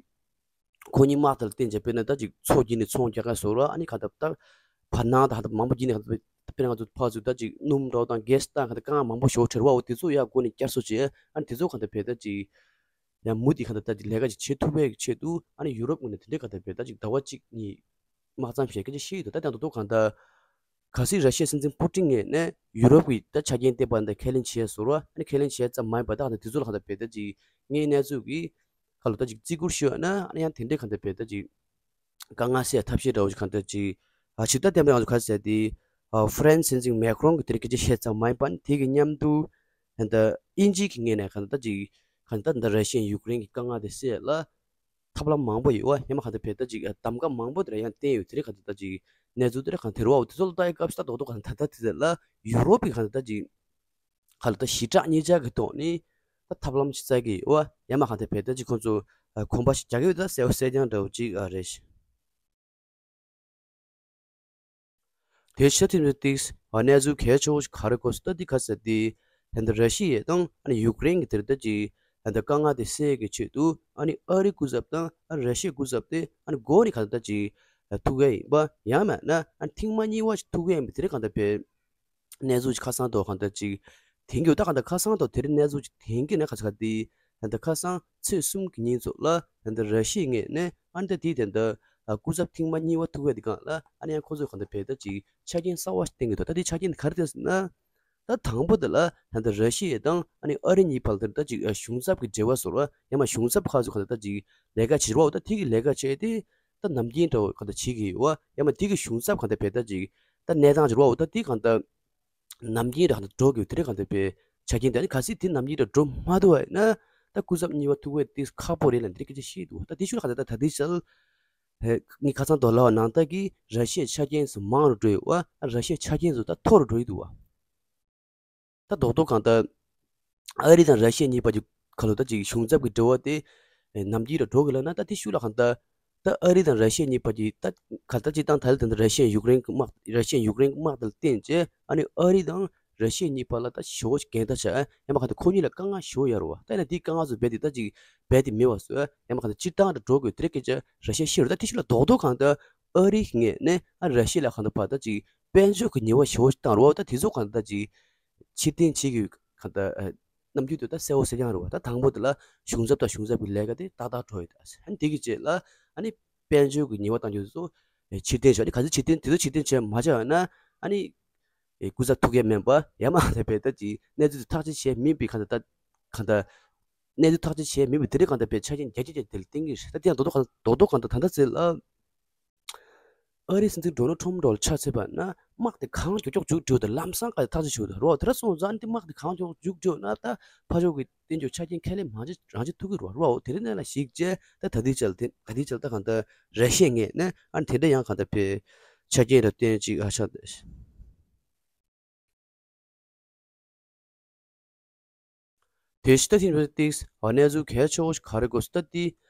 ཁོ་གཉིས་དམག་དེ་ལ་བརྟེན་བྱས་དཔེར་ན་ད་ཅིག་མཚོ་བརྒྱུད་ནས་ཚོང་རྒྱག་མཁན་བཟོ་འདྲ། ཨ་ནི་གང་ལྟར་ད་བར་སྣང་དང་གང་ལྟར་མང་པོ་བརྒྱུད་ནས་གང་ལྟར་དཔེར་ན་ང་ཚོ་ཕར་ཚུར་ད་ཅིག་སྣུམ་འདྲ་བོ་དང་གྷེ་སི་དང་གང་ལྟར་དཀའ་ངལ་མང་པོ་ཞིག་འཕྲད་བ། འོ་དེ་ཚོ་ཡར་སྒོ་ནས་བསྐྱར་གསོ་བྱས། ཨ་ནི་དེ་ཚོ་གང་ལྟར་བས་ད་ཅིག་ཡང་མུ་མཐུད་གང་ལྟར་ད་ཅིག་ལས་ཀ་ཅིག་བྱེད་ཐུབ་པའི་གི་ཆེད་དུ་ཨ་ནི་ཡུ་རོབ་ངོས་ནས་དེ་འདྲའི་གང་ལྟར་བས་ད་ཅིག་ཟླ་བ་གཅིག་གཉིས་དམག་མཚམས་བཞག་སྐད་ཆ་བཤད་ཡོད་འདུག་ད་དེ་ཡང་རྡོག་རྡོག་གང་ལྟར་གལ་སྲིད་ར་ཤི་ཡའི་སྲིད་འཛིན་པུ་ཏིན་ངོས་ནས་ཡུ་རོབ་ཀྱི་ད་ཆ་རྐྱེན་བལྟས་པ་འདི་ཁས་ལེན་བྱས་ཟེར་བ། ཨ་ནི་ཁས་ལེན་བྱས་ཙམ་མ་ཡིན་པར་ད་གང་ལྟར་དེ་ཚོ་ལ་གང་ལྟར་བས་ད་ཅིག་དངོས་གནས་ཚུལ་གྱི་ཁ་ལོ་ད་ཅིག་བརྩི་བཀུར་ཞུ་ཡ་ན། ཨ་ནི་ཡང་དེ་འདྲའི་གང་ལྟར་བས་ད་ཅིག་དཀའ་ངལ་སེལ་ཐབས་ཤེས་འདྲ་བོ་ཞིག་གང་ལྟར་ཅིག་ཨ་ཕྱིར་ད་བསྟན་པའི་ང་ཚོ་ག་རེ་ཟེར་ཏེ། ཨ་ཧྥ་རན་སི་སྲིད་འཛིན་མེག་རོན་གྱིས་དེ་རིང་སྐད་ཆ་བཤད་ཙམ་མ་ཡིན་པར་དེ་གི་མཉམ་དུ་ད་ལྟ་དབྱིན་ཇི་གི་ངོས་ནས་གང་ལྟར་ཅིག་གང་ལྟར་ད་ར་ཤི་ཡ་ཡུཀ་རེན་གྱི་དཀའ་ངལ་དེ་སེལ་ལ་ཐབས་ལམ་མང་པོ་ཡོད་བ། ཡང་མ་གང་ལྟར་བས་ད་ཅིག་གདམ་ག་མང་པོ་དེ་ར་ཡང་བསྟན་ཡོད། དེ་རིང་གང་ལྟར་ད་ཅིག་གནས་ཚུལ་དེ་ར་གང་དེ་རུ་བ། འོ་དེ་ཚོ་ལ་ལྟ་ཡི་སྐབས་སུ་ད་རྡོག་རྡོག་གང་ལྟར་ད་ལྟ་དེ་ཚོ་ལ་ཡུ་རོབ་ཀྱི་གང་ལྟར་ད་ཅིག་ག་ལ་ད་ཞི་དྲག་གཉིས་ཆར་གྱི་ཐོག་ནས་ད་ཐབས་ལམ་ཞིག་བཙལ་གྱི་ཡོད་བ། ཡང་མ་གང་ལྟར་བས་ད་ཅིག་ཁོང་ཚོ་གོམ་པ་ཞིག་རྒྱག་གི་ཡོད། ད་གསལ་པོ་གསལ་རྐྱང་འདྲ་བོ་ཅིག་རེད། དེ་ཕྱི་ཐིམ་ཏིག་གནས་ཚུལ་གལ་ཆེ་བོ་ཞིག་ག་རེ་གོ་སོང་ད་འདི་ག་ཟེར་ཏེ། ད་ལྟ་ར་ཤི་ཡ་དང་ཨ་ནི་ཡུཀ་རེན་གྱི་དེར་ད་ཅིག་ད་ལྟ་དཀའ་ངལ་དེ་སེལ་གྱི་ཆེད་དུ་ཨ་ནི་ཨ་རི་སྐུ་ཚབ་དང་ཨ་ནི་ར་ཤི་ཡའི་སྐུ་ཚབ་དེ་ཨ་ནི་སྒོ་ནས་གང་ལྟར་ཅིག་ཐུག་གི་ཡིན་པ། ཡང་མིན་ན་ཨ་ནི་ཐེངས་མ་གཉིས་པ་ཞིག་ཐུག་གི་ཡིན་པ་དེ་རིང་གང་ལྟར་བས་གནས་ཚུལ་ཞིག་ཁ་སང་ཐོག་གང་ལྟར་ཅིག་དེང་གི་ད་གང་ལྟར་ཁ་སང་ཐོག་དེ་རིང་གནས་ཚུལ་ཞིག་དེང་གི་ན་ག་ཚ་ག་དེ་ད་ལྟ་ཁ་སང་ཚེས་གསུམ་གྱི་ཉིན་ཚོ་ལ་ད་ལྟ་ར་ཤི་ཡའི་ངོས་ནས་ཨ་ནི་ད་དེའི་ད་ལྟ་སྐུ་ཚབ་ཐེངས་མ་གཉིས་པ་ཐུག་ཡ་དེ་སྒང་ལ་ཨ་ནི་ཡང་ཁོ་ཚོས་གང་ལྟར་བས་ད་ཅིག་ཆ་རྐྱེན་གསར་བ་ཞིག་བསྟན་གྱི་འདུག་ད་དེ་ཆ་རྐྱེན་དེ་ག་རེ་བསྟན་ཟེར་ན། ད་དང་པོ་དེ་ལ་ད་ལྟ་ར་ཤི་ཡ་དང་ཨ་ནི་ཨ་རི་གཉིས་བར་དུ་ད་ཅིག་གཞུང་ཚབ་ཀྱི་འབྲེལ་བ་བཟོ་ར། ཡང་མ་གཞུང་ཚབ་ཁག་ཚོས་གང་ལྟར་ད་ཅིག་ལས་ཀ་བྱེད་ར་བ། ད་དེ་གི་ལས་ཀ་བྱས་ཏེ་ད་ནམ་རྒྱུན་འདྲ་བོ་གང་ལྟར་བྱེད་ཀྱི་ཡོད་བ། ཡང་མ་དེ་གི་གཞུང་ཚབ་གང་ལྟར་བས་ད་ཅིག་ད་གནས་སྟངས་བྱེད་ར་བ། ད་དེ་གང་ལྟར་ནམ་རྒྱུན་ར་གང་ལྟར་འགྲོ་དགོས། དེ་རིང་གང་ལྟར་བས་ཆ་རྐྱེན་དེ་ཨ་ནི་གལ་སྲིད་དེ་ནམ་རྒྱུན་ར་འགྲོ་མ་ཐུབ་པ་ཡིན་ན་ད་སྐུ་ཚབ་གཉིས་པ་ཐུག་པའི་དེ་ཁག་པོ་རེད་ལབ་འདི་སྐད་ཆ་བཤད་འདུག་ད་དེ་ཤུལ་ལ་གང་ལྟར་ད་ད་དེ་ཤལ་ངས་ཁ་སང་ཐོག་ལབ་པ་ནང་ལྟར་གྱི་ར་ཤི་ཡའི་ཆ་རྐྱེན་ཚོ་མང་རུ་འགྲོ་ཡོད་བ། ར་ཤི་ཡའི་ཆ་རྐྱེན་ཚོ་ད་མཐོ་རུ་འགྲོ་ཡི་འདུག་བ། ད་རྡོག་རྡོག་གང་ལྟར་ཨ་རི་དང་ར་ཤི་ཡ་གཉིས་བར་གྱི་ཁ་ལོ་ད་ཅིག་གཞུང་ཚབ་ཀྱི་འབྲེལ་བ་དེ་ནམ་རྒྱུན་ར་འགྲོ་གི་ལབ་ན། ད་དེ་ཤུལ་ལ་གང་ལྟར་ད་ཨ་རི་དང་ར་ཤི་ཡ་གཉིས་བར་གྱི་ད་ག་ད་སྤྱིར་བཏང་ད་ལྟ་ད་ལྟ་ར་ཤི་ཡ་ཡུཀ་རེན་གྱི་དམག་ར་ཤི་ཡ་ཡུཀ་རེན་གྱི་དམག་དེ་ལ་བརྟེན་བྱས་ཨ་ནི་ཨ་རི་དང་ར་ཤི་ཡ་གཉིས་བར་ལ་ད་ཞེ་པོ་ཞིག་འགལ་ཟླ་ཆགས། ཡང་མ་གང་ལྟར་ཁོ་གཉིས་ལ་དཀའ་ངལ་ཞེ་པོ་ཡོད་རེད་བ། ད་ཡིན་ན་དེའི་དཀའ་ངལ་ཚོ་རྦད་དེ་ད་ཅིག་རྦད་དེ་མེད་པ་བཟོས། ཡང་མ་གང་ལྟར་སྤྱིར་བཏང་ར་འགྲོ་དགོས་དེ་རེད་སྐད་ཆ་ར་ཤི་ཡ་བཤད་རེད། ད་དེ་ཤུལ་ལ་རྡོག་རྡོག་གང་ལྟར་ཨ་རིའི་ངོས་ནས་ཨ་ར་ཤི་ཡ་ལ་གང་ལྟར་བར་ད་ཅིག་དཔལ་འབྱོར་གྱི་ཉེས་པ་ཞེ་པོ་ཞིག་བཏང་རེད་བ། ད་དེ་ཚོ་གང་ལྟར་ད་ཅིག་ཕྱིར་འཐེན་བྱེད་ཀྱི་གང་ལྟར་ཨ་རྣམ་འགྱུར་དེ་ད་གསལ་པོ་གསལ་རྐྱང་རེད་བ། ད་དང་པོ་དེ་ལ་གཞུང་ཚབ་དང་གཞུང་ཚབ་ཀྱི་ལས་ཀ་དེ་ཏག་ཏག་འགྲོ་ཡོད། ད་ཨ་ནི་དེ་གི་རྗེས་ལ་ཨ་ནི་དཔལ་འབྱོར་གྱི་ཉེས་པ་བཏང་རྒྱུ་དེ་ཚོ་ཕྱིར་འཐེན་བྱས། ཨ་ནི་ག་ཚོད་ཕྱིར་འཐེན་དེ་ཚོ་ཕྱིར་འཐེན་བྱས་མ་བྱས་པ་ན་ཨ་ནི་སྐུ་ཚབ་ཐུག་ཡས་མིན་པ། ཡང་མ་དེ་བས་ད་ཅིག་གནས་ཚུལ་དེ་ཐག་གཅོད་བྱས་མིན་པའི་གང་ལྟར་ད་གང་ལྟར་གནས་ཚུལ་ཐག་གཅོད་བྱས་མེད་པའི་དེ་རིང་གང་ལྟར་བས་ཆ་རྐྱེན་རྒྱ་ཆེ་ཆེ་དེ་ལ་བརྟེན་གྱི་རེད། ད་དེ་ཡང་རྡོག་རྡོག་གང་རྡོག་རྡོག་གང་ལྟར་ད་ལྟ་ཚེ་ལ་ཨ་རིའི་སྲིད་འཛིན་ཌོ་ནལ་ཁྲོམ་འདྲ་བོ་ལ་ཆ་མཚོན་པ་ན་དམག་དེ་གང་མགྱོགས་མགྱོགས་མཇུག་སྒྲིལ་དང་ལམ་སང་ག་ཐག་གཅོད་བྱེད་དགོས་རེད་བ། དེ་འདྲ་སོང་ཙང་དེ་དམག་དེ་གང་མགྱོགས་མཇུག་སྒྲིལ་ན་ད་ཕར་ཕྱོགས་ཀྱི་བསྟན་བཅོས་ཆ་རྐྱེན་ཁས་ལེན་མ་བྱེད་རང་བྱེད་ཐུབ་ཀྱི་རེད་བ། དེ་རིང་ནས་ལ་གཞིགས་བྱས་ད་ད་ལྟའི་ཆར་དེ་ག་དེའི་ཆར་ད་གང་ལྟར་ར་ཤི་ཡའི་ངོས་ནས་ཨ་ནི་དེ་འདྲ་ཡང་གང་ལྟར་བས་ཆ་རྐྱེན་ར་བསྟན་ཅིག་ཨ་ཆགས་ཏེ། དེ་ཕྱི་ད་ཐེངས་ཏིག་གནས་ཚུལ་གལ་ཆེ་བོ་ཞིག་ག་རེ་གོ་སོང་ད་དེ་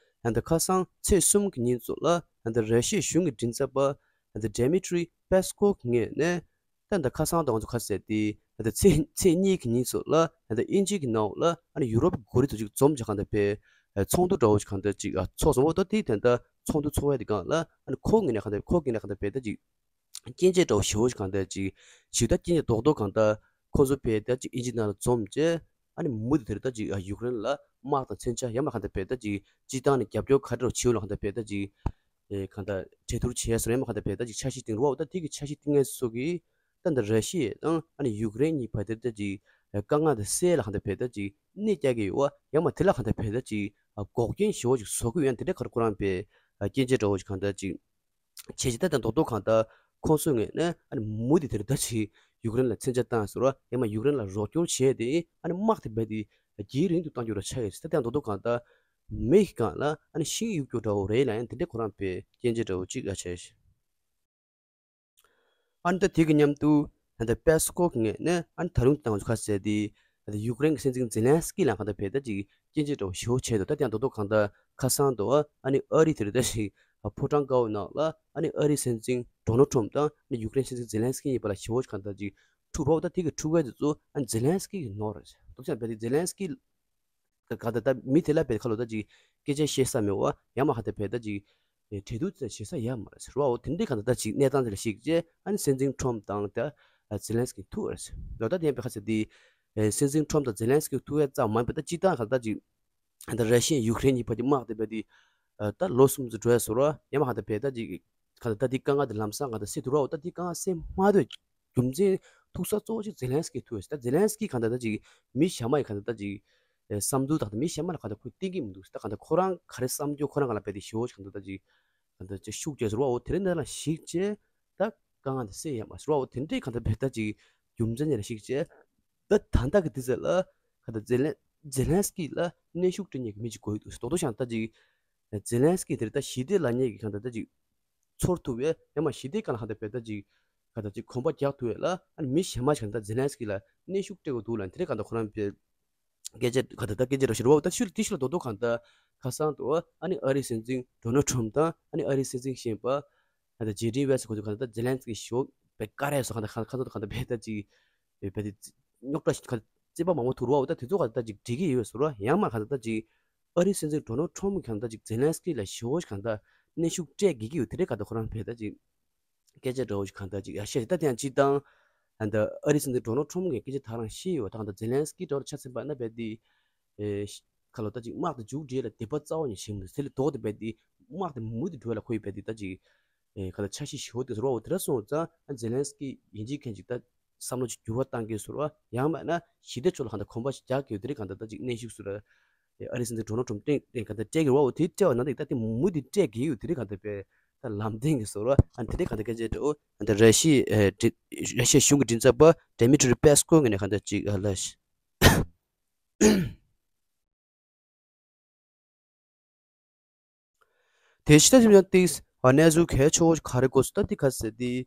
ད་ལྟ་ཁ་སང་ཚེས་གསུམ་གྱི་ཉིན་ཚོ་ལ་ད་ལྟ་ར་ཤི་ཡའི་གཞུང་གི་མགྲིན་ཚབ་པ་ ད་ལྟ་Dmitry Peskov་གི་ངོས་ནས་ད་ལྟ་ཁ་སང་དང་ང་ཚོ་ཁ་གསལ་ཏེ་ད་ལྟ་ཚེས་ཚེས་གཉིས་ཀྱི་ཉིན་སོགས་ལ་ད་ལྟ་དབྱིན་ཇི་གི་ནང་ལ་ཨ་ནི་ཡུ་རོབ་ཀྱི་འགོ་རིགས་ཚོ་ཅིག་འཛོམས་ཀྱི་གང་ལྟར་བས་ཚོགས་འདུ་འདྲ་བོ་ཞིག་གང་ལྟར་ཅིག་ཚོགས་སོང་བ། ད་དེའི་དོན་དག་ཚོགས་འདུ་ཚོགས་ཡ་དེ་གང་ལ་ཨ་ནི་ཁོ་ངོས་ནས་གང་ལྟར་ཁོ་ངོས་ནས་གང་ལྟར་བས་ད་ཅིག་སྐྱོན་ཆ་འདྲ་བོ་ཞེ་པོ་ཞིག་གང་ལྟར་ཅིག་ཞིབ་ལྟ་སྐྱོན་ཆ་རྡོག་རྡོག་གང་ལྟར་ཁོ་ཚོ་བས་ད་ཅིག་དབྱིན་ཇི་ནང་ལ་འཛོམས་བྱས། ཨ་ནི་མུ་མཐུད་དེ་ད་ཅིག་ཡུཀ་རེན་ལ་དམག་དང་མཚོན་ཆ་ཡང་མ་གང་ལྟར་བས་ད་ཅིག་སྤྱི་བཏང་ནས་རྒྱབ་སྐྱོར་ག་འདྲ་བྱེད་ལ་གང་ལྟར་བས་ད་ཅིག་ཨེ་གང་ལྟར་གྲོས་བསྡུར་བྱས་སོང་། ཡང་མ་གང་ལྟར་བས་ད་ཅིག་འཆར་གཞི་བཏིང་རོགས། ད་དེ་གི་འཆར་གཞི་བཏིང་མཁན་ཚོ་གིས་ད་ལྟ་ར་ཤི་ཡ་དང་ཨ་ནི་ཡུཀ་རེན་གཉིས་བར་དེར་ད་ཅིག་དཀའ་ངལ་དེ་སེལ་ལ་གང་ལྟར་བས་ད་ཅིག་གནོད་རྒྱག་གི་ཡོད་པ། ཡང་མ་དེ་ལ་གང་ལྟར་བས་ད་ཅིག་འགོག་རྐྱེན་ཞེ་པོ་ཅིག་བཟོ་གི་ཡོད། ཡང་དེ་འདྲའི་ཁར་ཁོ་རང་བས་སྐྱོན་ཆ་འདྲ་བོ་ཞིག་གང་ལྟར་ཅིག་བྱས་རྗེས་ད་ལྟ་རྡོག་རྡོག་གང་ལྟར་ཁོང་ཚོའི་ངོས་ནས་ཨ་ནི་མུ་མཐུད་དེ་ད་ཅིག་ཡུཀ་རེན་ལ་མཚོན་ཆ་བཏང་ཟེར་བ། ཡང་མ་ཡུཀ་རེན་ལ་རོགས་སྐྱོར་བྱས་ཏེ་ཨ་ནི་དམག་དེ་རྦད་དེ་རྒྱུན་རིང་དུ་གཏང་རྒྱུ་ར་ཆགས་ཡོད་ཟེར། ད་ལྟ་རྡོག་རྡོག་གང་ལྟར་མི་གི་སྒང་ལ་ཨ་ནི་ཤིང་གཡུག་རྒྱུ་འདྲ་བོ་རེད་ལ། ཡང་དེ་འདྲའི་ཁོ་རང་བས་སྐྱོན་ཆ་འདྲ་བོ་གཅིག་ལ་བྱས། ཨ་ནི་ད་དེ་གི་མཉམ་དུ་ད་ལྟ་པེ་སི་ཀོབ་ངོས་ནས་ཨ་ནི་ད་རུང་ད་ང་ཚོ་ཁ་གསལ་ཏེ་ད་ལྟ་ཡུཀ་རེན་གྱི་སྲིད་འཛིན་ཛེ་ལན་སི་ཀི་ལ་གང་ལྟར་བས་ད་ཅིག་སྐྱོན་བརྗོད་འདྲ་བོ་ཞེ་པོ་བྱས་འདུག་ད་ཡང་རྡོག་རྡོག་གང་ལྟར་ཁ་སང་དུ་ཨ་ནི་ཨ་རི་དེར་ད་ཅིག་ཕོ་བྲང་དཀར་པོའི་ནང་ལ་ཨ་ནི་ཨ་རིའི་སྲིད་འཛིན་ཌོ་ནལ་ཊམ་དང་ཨ་ནི་ཡུཀ་རེན་སྲིད་འཛིན་ཛེ་ལན་སི་ཀི་གཉིས་བར་ལ་ཞེ་པོ་གང་ལྟར་ཅིག་འཁྲུག་རོགས། ད་དེ་གི་འཁྲུག་པ་དེ་ཚོ་ཨ་ནི་ཛེ་ལན་སི་ཀི་གི་ནོར་རེད། རྡོག་རྡོག་བས་ད་ཛེ་ལན་སི་ཀི་ག་ག་ད་ད་མི་དེ་ལ་བས་ཁ་ལོ་ད་ཅིག་སྐད་ཆ་བཤད་ས་མེད་པ། ཡང་མ་གང་ལྟར་བས་ད་ཅིག་ཨེ་གྲོས་བསྡུར་ཙམ་བྱེད་ས་ཡོད་མ་རེད་ཟེར་བ། འོ་དེ་འདྲའི་གང་ལྟར་ད་ཅིག་གནས་སྟངས་དེ་ལ་གཞིགས་བྱས་ཨ་ནི་སྲིད་འཛིན་ཊམ་དང་ད་ཛེ་ལན་སི་ཀི་ཐུག་རེད་ཟེར། ལོ་ད་དེ་ཡང་བས་ཁ་ཟེར་དེ་ཨེ་སྲིད་འཛིན་ཊམ་དང་ཛེ་ལན་སི་ཀི་ཐུག་ཡ་ཙམ་མ་ཡིན་པ་ད་སྤྱི་བཏང་གང་ལྟར་ཅིག་ད་ར་ཤི་ཡ་ཡུཀ་རེན་གཉིས་བར་གྱི་དམག་དེ་བས་དེ་ཨ་ད་ལོ་གསུམ་ཙམ་འགྲོ་ཡ་ཟེར་བ། ཡང་མ་གང་ལྟར་བས་ད་ཅིག་གང་ལྟར་ད་དེ་དཀའ་ངལ་དེ་ལམ་སང་གང་ལྟར་སེལ་ཐུབ་རོགས། ད་དེ་དཀའ་ངལ་སེལ་མ་ཐུབ་རྒྱུ་མཚན་ཐུག་ས་གཙོ་བོ་ཞིག་ཛེ་ལན་སི་ཀི་ཐུག་ཡོད་ཟེར། ད་ཛེ་ལན་སི་ཀི་གང་ལྟར་ད་ཅིག་མི་གཞན་མ་ཡི་གང་ལྟར་ད་ཅིག་ཨེ་བསམ་ཚུལ་དང་ད་མི་གཞན་མ་ལ་གང་ལྟར་ཁོས་བསྟུན་གྱི་མི་འདུག་ཟེར། ད་གང་ལྟར་ཁོ་རང་ག་རེ་བསམ་རྒྱུ་ཁོ་རང་གང་ལ་བས་དེ་ཞེ་པོ་ཞིག་གང་ལྟར་ད་ཅིག་གང་ལྟར་ཅིག་ཤུགས་རྒྱག་ཟེར་བ། འོ་དེ་རིང་འདི་ལ་གཞིགས་བྱས་ད་དཀའ་ངལ་འདི་སེལ་ཡ་མ་ཟེར་བ། འོ་དེ་འདྲའི་གང་ལྟར་བས་ད་ཅིག་རྒྱུ་མཚན་ཉིད་ལ་གཞིགས་བྱས་ད་ད་ལྟ་གི་དུས་ཚོད་ལ་གང་ལྟར་ཛེ་ལན་ཛེ་ལན་སི་ཀི་ལ་གནོན་ཤུགས་སྤྲད་མཁན་གྱི་མི་ཅིག་དགོས་ཀྱི་འདུག་ཟེར། རྡོག་རྡོག་བྱས་ན་ད་ཅིག་ཛེ་ལན་སི་ཀི་དེར་ད་ཞི་བདེ་ལབ་མཁན་གྱི་གང་ལྟར་ད་ཅིག་ཚོར་ཐུབ་པས། ཡང་མ་ཞི་བདེ་སྒང་ལ་གང་ལྟར་བས་ད་ཅིག་གང་ལྟར་ཅིག་གོམ་པ་རྒྱག་ཐུབ་པས་ལ། ཨ་ནི་མི་གཞན་མ་ཞིག་གང་ལྟར་ཛེ་ལན་སི་ཀི་ལ་གནོན་ཤུགས་སྤྲད་དགོས་འདུག་ལ། དེ་འདྲའི་གང་ལྟར་ཁོ་རང་བས་སྐད་ཆ་གང་ལྟར་ད་སྐད་ཆ་ར་ཞིག་རེད་བ། ད་ཤུལ་དེ་ཤུལ་ལ་རྡོག་རྡོག་གང་ལྟར་ཁ་སང་དུ་ཨ་ནི་ཨ་རིའི་སྲིད་འཛིན་ཌོ་ནལ་ཊམ་དང་ཨ་ནི་ཨ་རིའི་སྲིད་འཛིན་གཞན་པ་ཨ་ནི་ཇེ་ཌི་ཝེན་སི་ཁོ་ཚོ་གང་ལྟར་ཛེ་ལན་སི་ཀི་ཞོག་བས་བཀའ་རེ་སོགས་གང་ལྟར་ཁ་ཁ་ཚོ་གང་ལྟར་བས་ད་ཅིག་བས་དེ་རྙོག་དྲ་ཞིག་གང་ལྟར་རྩོད་པ་མང་པོ་ཐུག་ར་བ། ད་དེ་ཚོ་གང་ལྟར་ཅིག་འགྲིག་གི་ཡོད་ཟེར་བ། ཡང་མ་གང་ལྟར་ཅིག་ཨ་རིའི་སྲིད་འཛིན་ཌོ་ནལ་ཊམ་གང་ལྟར་ཅིག་ཛེ་ལན་སི་ཀི་ལ་ཞོག་གང་ལྟར་གནོན་ཤུགས་སྤྲད་དགོས་ཀྱི་ཡོད། དེ་འདྲའི་གང་ལྟར་ཁོ་རང་བས་ད་ཅིག་སྐད་ཆ་འདྲ་བོ་ཞིག་གང་ལྟར་ཅིག་ཡར་བཤད། ད་དེ་ཡང་སྤྱིར་བཏང་ཨ་ནི་ཨ་རིའི་སྲིད་འཛིན་ཌོ་ནལ་ཊམ་གྱི་སྐད་ཆ་ད་རང་བཤད་ཡོད། ད་གང་ལྟར་ཛེ་ལན་སི་ཀི་འདྲ་བོ་ཆ་མཚོན་པ་ན་བས་དེ་ཨེ་ཤ་ཁ་ལོ་ད་ཅིག་དམག་དེ་མཇུག་སྒྲིལ་ལ་དད་པ་རྩ་བ་ནས་བྱེད་མི་འདུག་དེ་ལས་ལྡོག་སྟེ་བས་དེ་དམག་དེ་མུ་མཐུད་འགྲོ་ལ་ཁོ་ཡི་བས་དེ་ད་ཅིག་ཨེ་གང་ལྟར་འཆར་གཞི་ཞེ་པོ་དེ་ཟེར་བ། འོ་དེ་འདྲ་སོང་ཙང་ཨ་ཛེ་ལན་སི་ཀི་ཡིན་གཅིག་མིན་གཅིག་ད་བསམ་བློ་ཅིག་འགྱུར་བ་བཏང་གི་ཟེར་བ། ཡང་མིན་ན་ཞི་བདེ་ཕྱོགས་ལ་གང་ལྟར་གོམ་པ་ཞིག་རྒྱག་གི་ཡོད། དེ་རིང་གང་ལྟར་ད་ཅིག་གནོན་ཤུགས་ཟེར་བ། ཨ་རིའི་སྲིད་འཛིན་ཌོ་ནལ་ཊམ་སྟེང་གང་ལྟར་སྤྲད་ཀྱི་རེད་བ། འོ་དེ་སྤྲད་པ་ན་ད་ད་དེ་མུ་མཐུད་སྤྲད་ཀྱི་ཡོད། དེ་རིང་གང་ལྟར་བས་ད་ལམ་སྟོན་གྱི་ཟེར་བ། ཨ་དེ་རིང་གང་ལྟར་སྐད་ཆ་འདྲ་བོ་ཨ་ད་ར་ཤི་ཡའི་ཨེ་ར་ཤི་ཡའི་གཞུང་གི་མགྲིན་ཚབ་པ་ཌི་མི་ཊི་རི་པེ་སི་ཀོབ་ངོས་ནས་གང་ལྟར་ཅིག་ཨ་ལ་ཤི། དེ་ཕྱི་ད་ཐེངས་ཡང་ཏིག་གནས་ཚུལ་གལ་ཆེ་བོ་ག་རེ་གོ་སོང་ད་དེ་ག་ཟེར་དེ།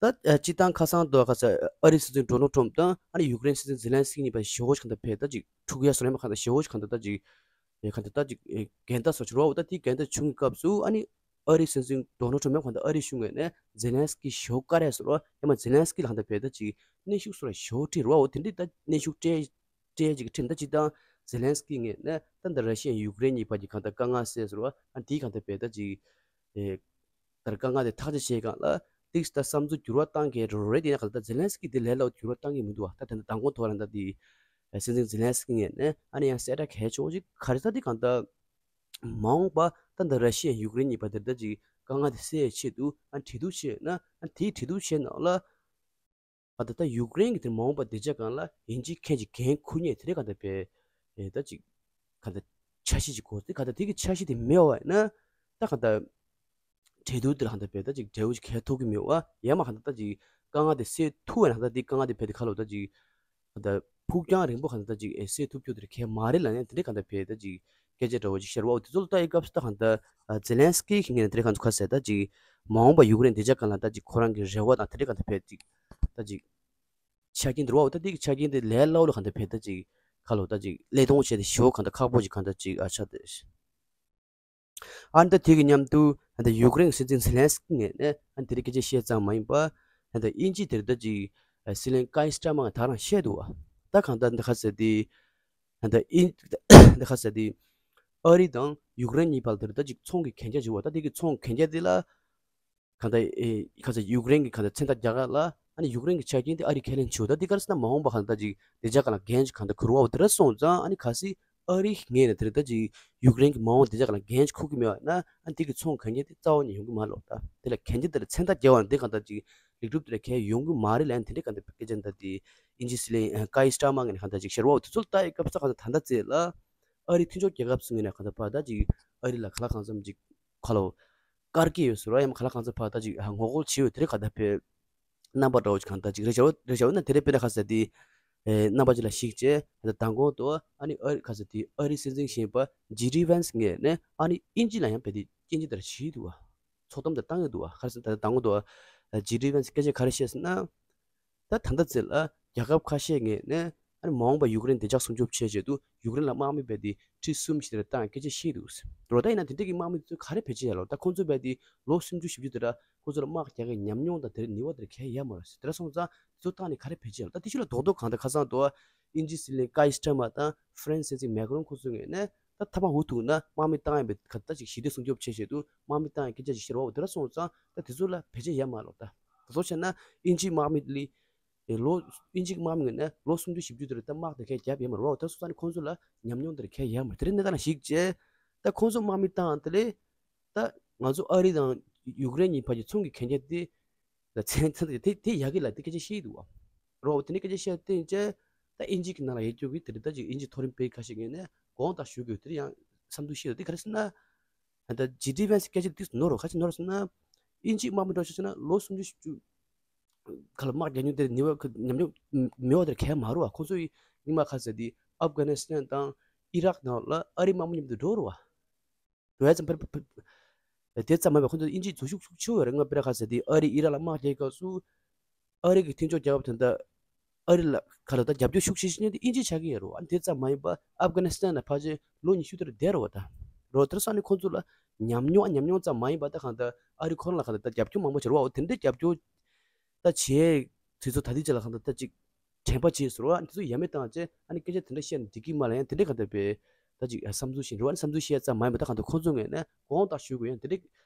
ད་ཨ་སྤྱིར་བཏང་ཁ་སང་དུ་ཁ་ས་ཨ་རིའི་སྲིད་འཛིན་ཌོ་ནལ་ཊམ་དང་ཨ་ནི་ཡུཀ་རེན་སྲིད་འཛིན་ཛེ་ལན་སི་ཀི་གཉིས་བར་ཞེ་པོ་ཅིག་གང་ལྟར་བས་ད་ཅིག་འཁྲུག་ཡ་སོགས་ལ་ཡང་མ་གང་ལྟར་ཞེ་པོ་ཅིག་གང་ལྟར་ད་ཅིག་ཨེ་གང་ལྟར་ད་ཅིག་ཨེ་འགལ་ཟླ་སོགས་བྱུང་རོགས། ད་དེ་འགལ་ཟླ་བྱུང་གི་སྐབས་སུ་ཨ་ནི་ཨ་རིའི་སྲིད་འཛིན་ཌོ་ནལ་ཊམ་ཡང་གང་ལྟར་ཨ་རིའི་གཞུང་ངོས་ནས་ཛེ་ལན་སི་ཀི་ཞེ་པོ་བཀའ་རེ་སོགས་ཡང་མ་ཛེ་ལན་སི་ཀི་ལ་གང་ལྟར་བས་ད་ཅིག་གནོན་ཤུགས་སོགས་ལ་ཞེ་པོ་སྤྲད་རོགས། དེ་འདྲའི་ད་གནོན་ཤུགས་སྤྲད་སྤྲད་ཅིག་ཁྲིམས་ད་ཅིག་དང་ཛེ་ལན་སི་ཀི་ངོས་ནས་ད་འདི་ར་ཤི་ཡ་ཡུཀ་རེན་གཉིས་བར་གྱི་གང་ལྟར་དཀའ་ངལ་སེལ་ཟེར་བ་ཨ་འདིའི་གང་ལྟར་བས་ད་ཅིག་ཨེ་ད་དཀའ་ངལ་དེ་ཐག་གཅོད་བྱེད་སྒང་ལ་ཏིག་ད་བསམ་ཚུལ་འགྱུར་བ་བཏང་གི་རེད། དེ་ཡིན་ན་གང་ལྟར་ཛེ་ལན་སི་ཀི་དེ་ལས་སླ་པོ་འགྱུར་བ་བཏང་གི་མི་འདུག་བ། ད་དེ་འདྲ་མདང་དགོང་ཐོག་ལ་ད་དེ་སྲིད་འཛིན་ཛེ་ལན་སི་ཀི་ངོས་ནས་ཨ་ནི་ཡང་གསལ་བསྒྲགས་གལ་ཆེ་བོ་ཅིག་ག་རེ་ད་དེ་གང་ལྟར་མ་འོངས་པ་ད་འདི་ར་ཤི་ཡ་ཡུཀ་རེན་གཉིས་བར་དེར་ད་ཅིག་དཀའ་ངལ་དེ་སེལ་ཡའི་ཆེད་དུ་ཨ་གྲོས་བསྡུར་བྱས་ན་ཨ་དེའི་གྲོས་བསྡུར་བྱས་ནང་ལ། ཨ་ད་ལྟ་ཡུཀ་རེན་གྱི་དེ་མ་འོངས་པ་བདེ་འཇགས་སྒང་ལ་ཡིན་གཅིག་མིན་གཅིག་འགན་འཁུར་མཁན་དེ་རེད། གང་ལྟར་བས་ཨེ་ད་ཅིག་གང་ལྟར་འཆར་གཞི་ཅིག་དགོས་ཏེ། གང་ལྟར་དེ་གི་འཆར་གཞི་དེ་མེད་པ་ཡིན་ན་ད་གང་ལྟར་གྲོས་བསྡུར་དེ་ལ་གང་ལྟར་བས་ད་ཅིག་འབྲས་བུ་ཅིག་གང་ཐོབ་ཀྱི་མེད་པ། ཡང་མ་གང་ལྟར་ད་ཅིག་དཀའ་ངལ་དེ་སེལ་ཐུབ་པ་ཡིན་ན་ད་དེ་དཀའ་ངལ་དེ་བས་དེ་ཁ་ལོ་ད་ཅིག་གང་ལྟར་ཕུགས་རྒྱང་རིང་པོ་གང་ལྟར་ད་ཅིག་ཨེ་སེལ་ཐུབ་རྒྱུ་དེ་གང་མ་རེད་ལབ་ནས་དེ་འདྲའི་གང་ལྟར་བས་ད་ཅིག་སྐད་ཆ་འདྲ་བོ་ཅིག་བཤད་རོགས། དེ་ཚོ་ལ་ལྟ་ཡི་སྐབས་སུ་ད་གང་ལྟར་ཨ་ཛེ་ལན་སི་ཀི་གི་ངོས་ནས་དེ་འདྲའི་གང་ཚོ་ཁ་གསལ་ད་ཅིག་མ་འོངས་པ་ཡུཀ་རེན་བདེ་འཇགས་སྒང་ལ་ད་ཅིག་ཁོ་རང་གི་རེ་བ་དང་དེ་འདྲའི་གང་ལྟར་བས་ཅིག་ད་ཅིག་ཆ་རྐྱེན་འདུག་བ། ད་དེ་གི་ཆ་རྐྱེན་དེ་ལས་སླ་པོ་ལ་གང་ལྟར་བས་ད་ཅིག་ཁ་ལོ་ད་ཅིག་སླད་གཏོང་བྱས་ཏེ་ཞེ་པོ་གང་ལྟར་ཁག་པོ་ཅིག་གང་ལྟར་ཅིག་ཨ་ཆགས་ཏེ། ཨ་ནི་ད་དེ་གི་མཉམ་དུ་ཨ་ནི་ད་ཡུཀ་རེན་གྱི་སྲིད་འཛིན་ཛེ་ལན་སི་ཀི་ངོས་ནས་ཨ་ནི་དེ་རིང་སྐད་ཆ་བཤད་ཙམ་མ་ཡིན་པ། ཨ་ནི་ད་དབྱིན་ཇི་དེར་ད་ཅིག་ཨ་སྲིད་བློན་ཀའི་སི་ཊར་མར་ད་རང་བཤད་འདུག་བ། ད་གང་ལྟར་འདི་ག་ཟེར་དེ། ཨ་ནི་ད་དབྱིན་འདི་ག་ཟེར་དེ། ཨ་རི་དང་ཡུཀ་རེན་གཉིས་བར་དེར་ད་ཅིག་ཚོང་གི་གན་རྒྱ་བྱུང་བ། ད་དེ་གི་ཚོང་གན་རྒྱ་དེ་ལ། གང་ལྟར་ཨེ་ག་ཚོད་ཡུཀ་རེན་གྱི་གང་ལྟར་མཚན་རྟགས་རྒྱག་ག་ལ། ཨ་ནི་ཡུཀ་རེན་གྱི་ཆ་རྐྱེན་དེ་ཨ་རི་ཁས་ལེན་བྱེད་འོ། ད་དེ་ག་རེ་ཟེར་ན་མ་འོངས་པ་གང་ལྟར་ཅིག་བདེ་འཇགས་སྒང་ལ་འགན་ཅིག་གང་ལྟར་འཁུར་བ་འོ། དེ་འདྲ་སོང་ཙང་ཨ་ནི་གལ་སྲིད་ཨ་རི་ངོས་ནས་དེ་རིང་ད་ཅིག་ཡུཀ་རེན་གྱི་མ་འོངས་བདེ་འཇགས་སྒང་ལ་འགན་ཅིག་འཁུར་གྱི་མེད་པ་ན། ཨ་ནི་དེ་གི་ཚོང་གན་རྒྱ་དེ་རྩ་བ་ནས་ཡོང་གི་མ་རེད་ལོ། ད་དེ་ལ་གན་རྒྱ་དེ་ལ་མཚན་རྟགས་རྒྱག་པ་ན་དེ་གང་ལྟར་ཅིག་ལེགས་གྲུབ་དེ་ལ་གལ་ཡོང་གི་མ་རེད་ལབ་ནས་དེ་འདྲ་གང་ལྟར་སྐད་ཆ་འདི་དེ་དབྱིན་ཇིའི་སྲིད་བློན་ཀའི་སི་ཊར་མར་ངོས་ནས་གང་ལྟར་ཅིག་བཤད་རེད་བ། འོ་དེ་ཚོ་ལ་ལྟ་ཡི་སྐབས་སུ་གང་ལྟར་ད་ལྟ་ཚེ་ལ་ཨ་རིའི་མཐུན་ཕྱོགས་རྒྱལ་ཁབ་ཚོ་ངོས་ནས་གང་ལྟར་ཕར་ད་ཅིག་ཨ་རི་ལ་ག་ལ་གང་འཚམ་ཅིག་ག་ལོ། དཀར་སྐྱེ་ཡོད་ཟེར་བ་ཡང་ག་ལ་གང་འཚམ་ཕར་ད་ཅིག་ངོ་རྒོལ་བྱེད་ཡོད། དེ་རིང་ག་ད་ཕེབས་རྣམ་པ་འདྲ་བོ་ཅིག་གང་ད་ཅིག་རེ་བྱ་བ་རེ་བྱ་བ་ན་དེ་རིང་དཔེར་ན་ག་ཟེར་དེ། ཨེ་རྣམ་པ་ཅིག་ལ་གཞིགས་བྱས་ད་མདང་དགོང་དུ་ཨ་ནི་ཨ་རི་ག་ཟེར་དེ་ཨ་རིའི་སྲིད་འཛིན་གཞོན་པ་ཇེ་ཌི་ཝན་སི་ངོས་ནས་ཨ་ནི་དབྱིན་ཇི་ལ་ཡང་དཔེ་དེ་སྐྱོན་བརྗོད་དེ་འདྲ་བྱས་འདུག་བ། ཚོགས་གཏམ་དེ་བཏང་ཡོད་འདུག་བ། ག་རེ་ཟེར་ན་ད་མདང་དགོང་དུ་ཇེ་ཌི་ཝན་སི་སྐད་ཆ་ག་རེ་བཤད་ཟེར་ན། ད་ད་ལྟ་ཚེ་ལ་རྒྱལ་ཁབ་ཁ་ཤས་ངོས་ནས་ཨ་ནི་མ་འོངས་པ་ཡུཀ་རེན་བདེ་འཇགས་སྲུང་སྐྱོབ་བྱེད་ཆེད་དུ་ཡུཀ་རེན་ལ་དམག་མི་རྦད་དེ་ཁྲི་གསུམ་ཞིག་དེ་འདྲ་བཏང་སྐད་ཆ་བཤད་འདུག་ཟེར་རོ། ད་ཡིན་ན་དེ་འདྲ་གི་དམག་མི་ཚོས་ག་རེ་བེད་སྤྱོད་བྱས་ལོ། ད་ཁོང་ཚོས་རྦད་དེ་ལོ་སུམ་ཅུ་བཞི་བཅུ་དེ་འདྲ་ཁོང་ཚོ་ལ་དམག་རྒྱག་གི་ཉམས་མྱོང་དང་དེ་འདྲ་ནུས་པ་དེ་འདྲ་གང་ཡང་ཡོད་མ་རེད་ཟེར། དེ་འདྲ་སོང་ཙང་དེ་ཚོ་བཏང་ནས་ག་རེ་བེད་སྤྱོད་བྱས་ལོ། ད་དེ་ཕྱི་ལ་རྡོག་རྡོག་གང་ལྟར་ཁ་སང་དུ་དབྱིན་ཇིའི་སྲིད་བློན་ཀའི་སི་ཊར་མར་དང་ཧྥ་རན་སིའི་སྲིད་འཛིན་མེ་ཀ་རོན་ཁོང་ཚོའི་ངོས་ནས་ད་ཐབས་མང་འུ་ཐུག་ན་དམག་མི་བཏང་ཡ་བའི་ག་ད་ཅིག་ཞི་བདེ་སྲུང་སྐྱོབ་བྱེད་ཆེད་དུ་དམག་མི་བཏང་ཡ་སྐད་ཆ་ཅིག་བཤད་རོ། དེ་འདྲ་སོང་ཙང་ད་དེ་ཚོ་ལ་བེད་སྤྱོད་ཡོད་མ་ལོ། ད་དེ་ཚོ་བྱས་ན་དབྱིན་ཇིའི་དམག་མི་ལི་ཨེ་ལོ་དབྱིན་ཇིའི་དམག་མི་ངོས་ནས་ལོ་སུམ་ཅུ་བཞི་བཅུ་དེ་རེད། ད་དམག་དེ་གས་རྒྱབ་ཡོད་མ་རེད་བ། དེ་སོང་ཙང་ནི་ཁོང་ཚོ་ལ་ཉམས་མྱོང་དེ་གས་ཡོད་མ་རེད། དེ་རིང་གནས་སྟངས་ལ་གཞིགས་བྱས་ད་ཁོང་ཚོ་དམག་མི་བཏང་དེ་ལས་ད་ང་ཚོ་ཨ་རི་དང་ཡུཀ་རེན་གཉིས་བར་གྱི་ཚོང་གི་གན་རྒྱ་དེ་ལ་ཚན་ཚན་དེ་དེ་ཡག་གི་ལ་དེ་སྐད་ཆ་བཤད་འདུག་བ། རོ་དེ་ནས་སྐད་ཆ་བཤད་དེ་བྱས་ད་དབྱིན་ཇི་གི་ནང་ལ་ཡོད་རྒྱུ་གི་དེ་རེད། ད་ཅིག་དབྱིན་ཇི་མཐོ་རིམ་དཔོན་ཁ་ཤས་ངོས་ནས་དགོངས་དག་ཞུ་དགོས་དེ་རེད། ཡང་བསམ་ཚུལ་བཤད་འདུག་དེ་ག་རེ་ཟེར་ན། ད་ཇེ་ཌི་ཝན་སི་སྐད་ཆ་དེ་ནོར་རོ། ག་ཅི་ནོར་ཟེར་ན། དབྱིན་ཇིའི་དམག་མི་འགྲོ་ཤེས་ན་ལོ་སུམ་ཅུ་བཞི་བཅུ་ག་ལ་དམག་རྒྱག་མྱོང་དེ་ནི་བ་ཉམས་མྱོང་མེད་པ་དེར་གལ་མ་རུ་བ། ཁོང་ཚོ་ཡི་ཉི་མ་ཁ་ཟེར་དེ་ཨབ་གྷ་ནི་སི་ཐན་དང་ཨི་རག་ནང་ལ་ཨ་རིའི་དམག་མི་མཉམ་དུ་འགྲོ་རུ་བ། འགྲོ་ཡ་ཙམ་པར་དེ་ཙམ་མ་བས་ཁོང་ཚོ་དབྱིན་ཇིའི་རྫུ་ཤུགས་ཤུགས་ཆེ་བ་རེད། ང་དཔེར་ཁ་ཟེར་དེ་ཨ་རིའི་ཨི་རག་ལ་དམག་རྒྱག་སྐབས་སུ་ཨ་རི་གི་མཐུན་ཕྱོགས་རྒྱལ་ཁབ་དེ་འདྲ་ཨ་རི་ལ་ག་ལ་ད་རྒྱབ་སྐྱོར་ཤུགས་ཆེ་ཤོས་ཉིད་དེ་དབྱིན་ཇི་ཆགས་ཀྱི་ཡོད་རེད་བ། ཨ་ནི་དེ་ཙམ་མ་ཡིན་པ་ཨབ་གྷ་ནི་སི་ཐན་ལ་ཕལ་ཆེར་ལོ་ཉི་ཤུ་དེར་བསྡད་རེད་བ། ད་རོ་དེར་སོང་ནས་ཁོང་ཚོ་ལ་ཉམས་མྱོང་ཨ་ཉམས་མྱོང་ཙམ་མ་ཡིན་པ་ད་གང་ལྟར་ཨ་རི་ཁོ་རང་ལ་གང་ལྟར་ད་རྒྱབ་སྐྱོར་མང་པོ་བྱེད་རེད་བ། དེ་འདྲའི་རྒྱབ་སྐྱོར་ད་བྱས་དུས་ཚོད་ད་ལྟའི་ཆ་ལ་གང་ལྟར་ད་ཅིག་དྲན་པ་བརྗེད་སོང་བ། ཨ་ནི་དེ་ཚོ་ཡ་མེད་བཏང་བྱས་ཨ་ནི་སྐད་ཆ་དེ་འདྲ་བཤད་ན་འགྲིག་གི་མ་ལ་ཡང་དེ་འདྲའི་གང་ལྟར་པའི་ད་ཅིག་བསམ་ཚུལ་བཞིན་རེད་བ། ཨ་ནི་བསམ་ཚུལ་བཤད་ཙམ་མ་ཡིན་པ་ད་གང་ལྟར་ཁོང་ཚོ་ངོས་ནས་དགོངས་དག་ཞུ་དགོས་ཡང་དེ་འདྲའི་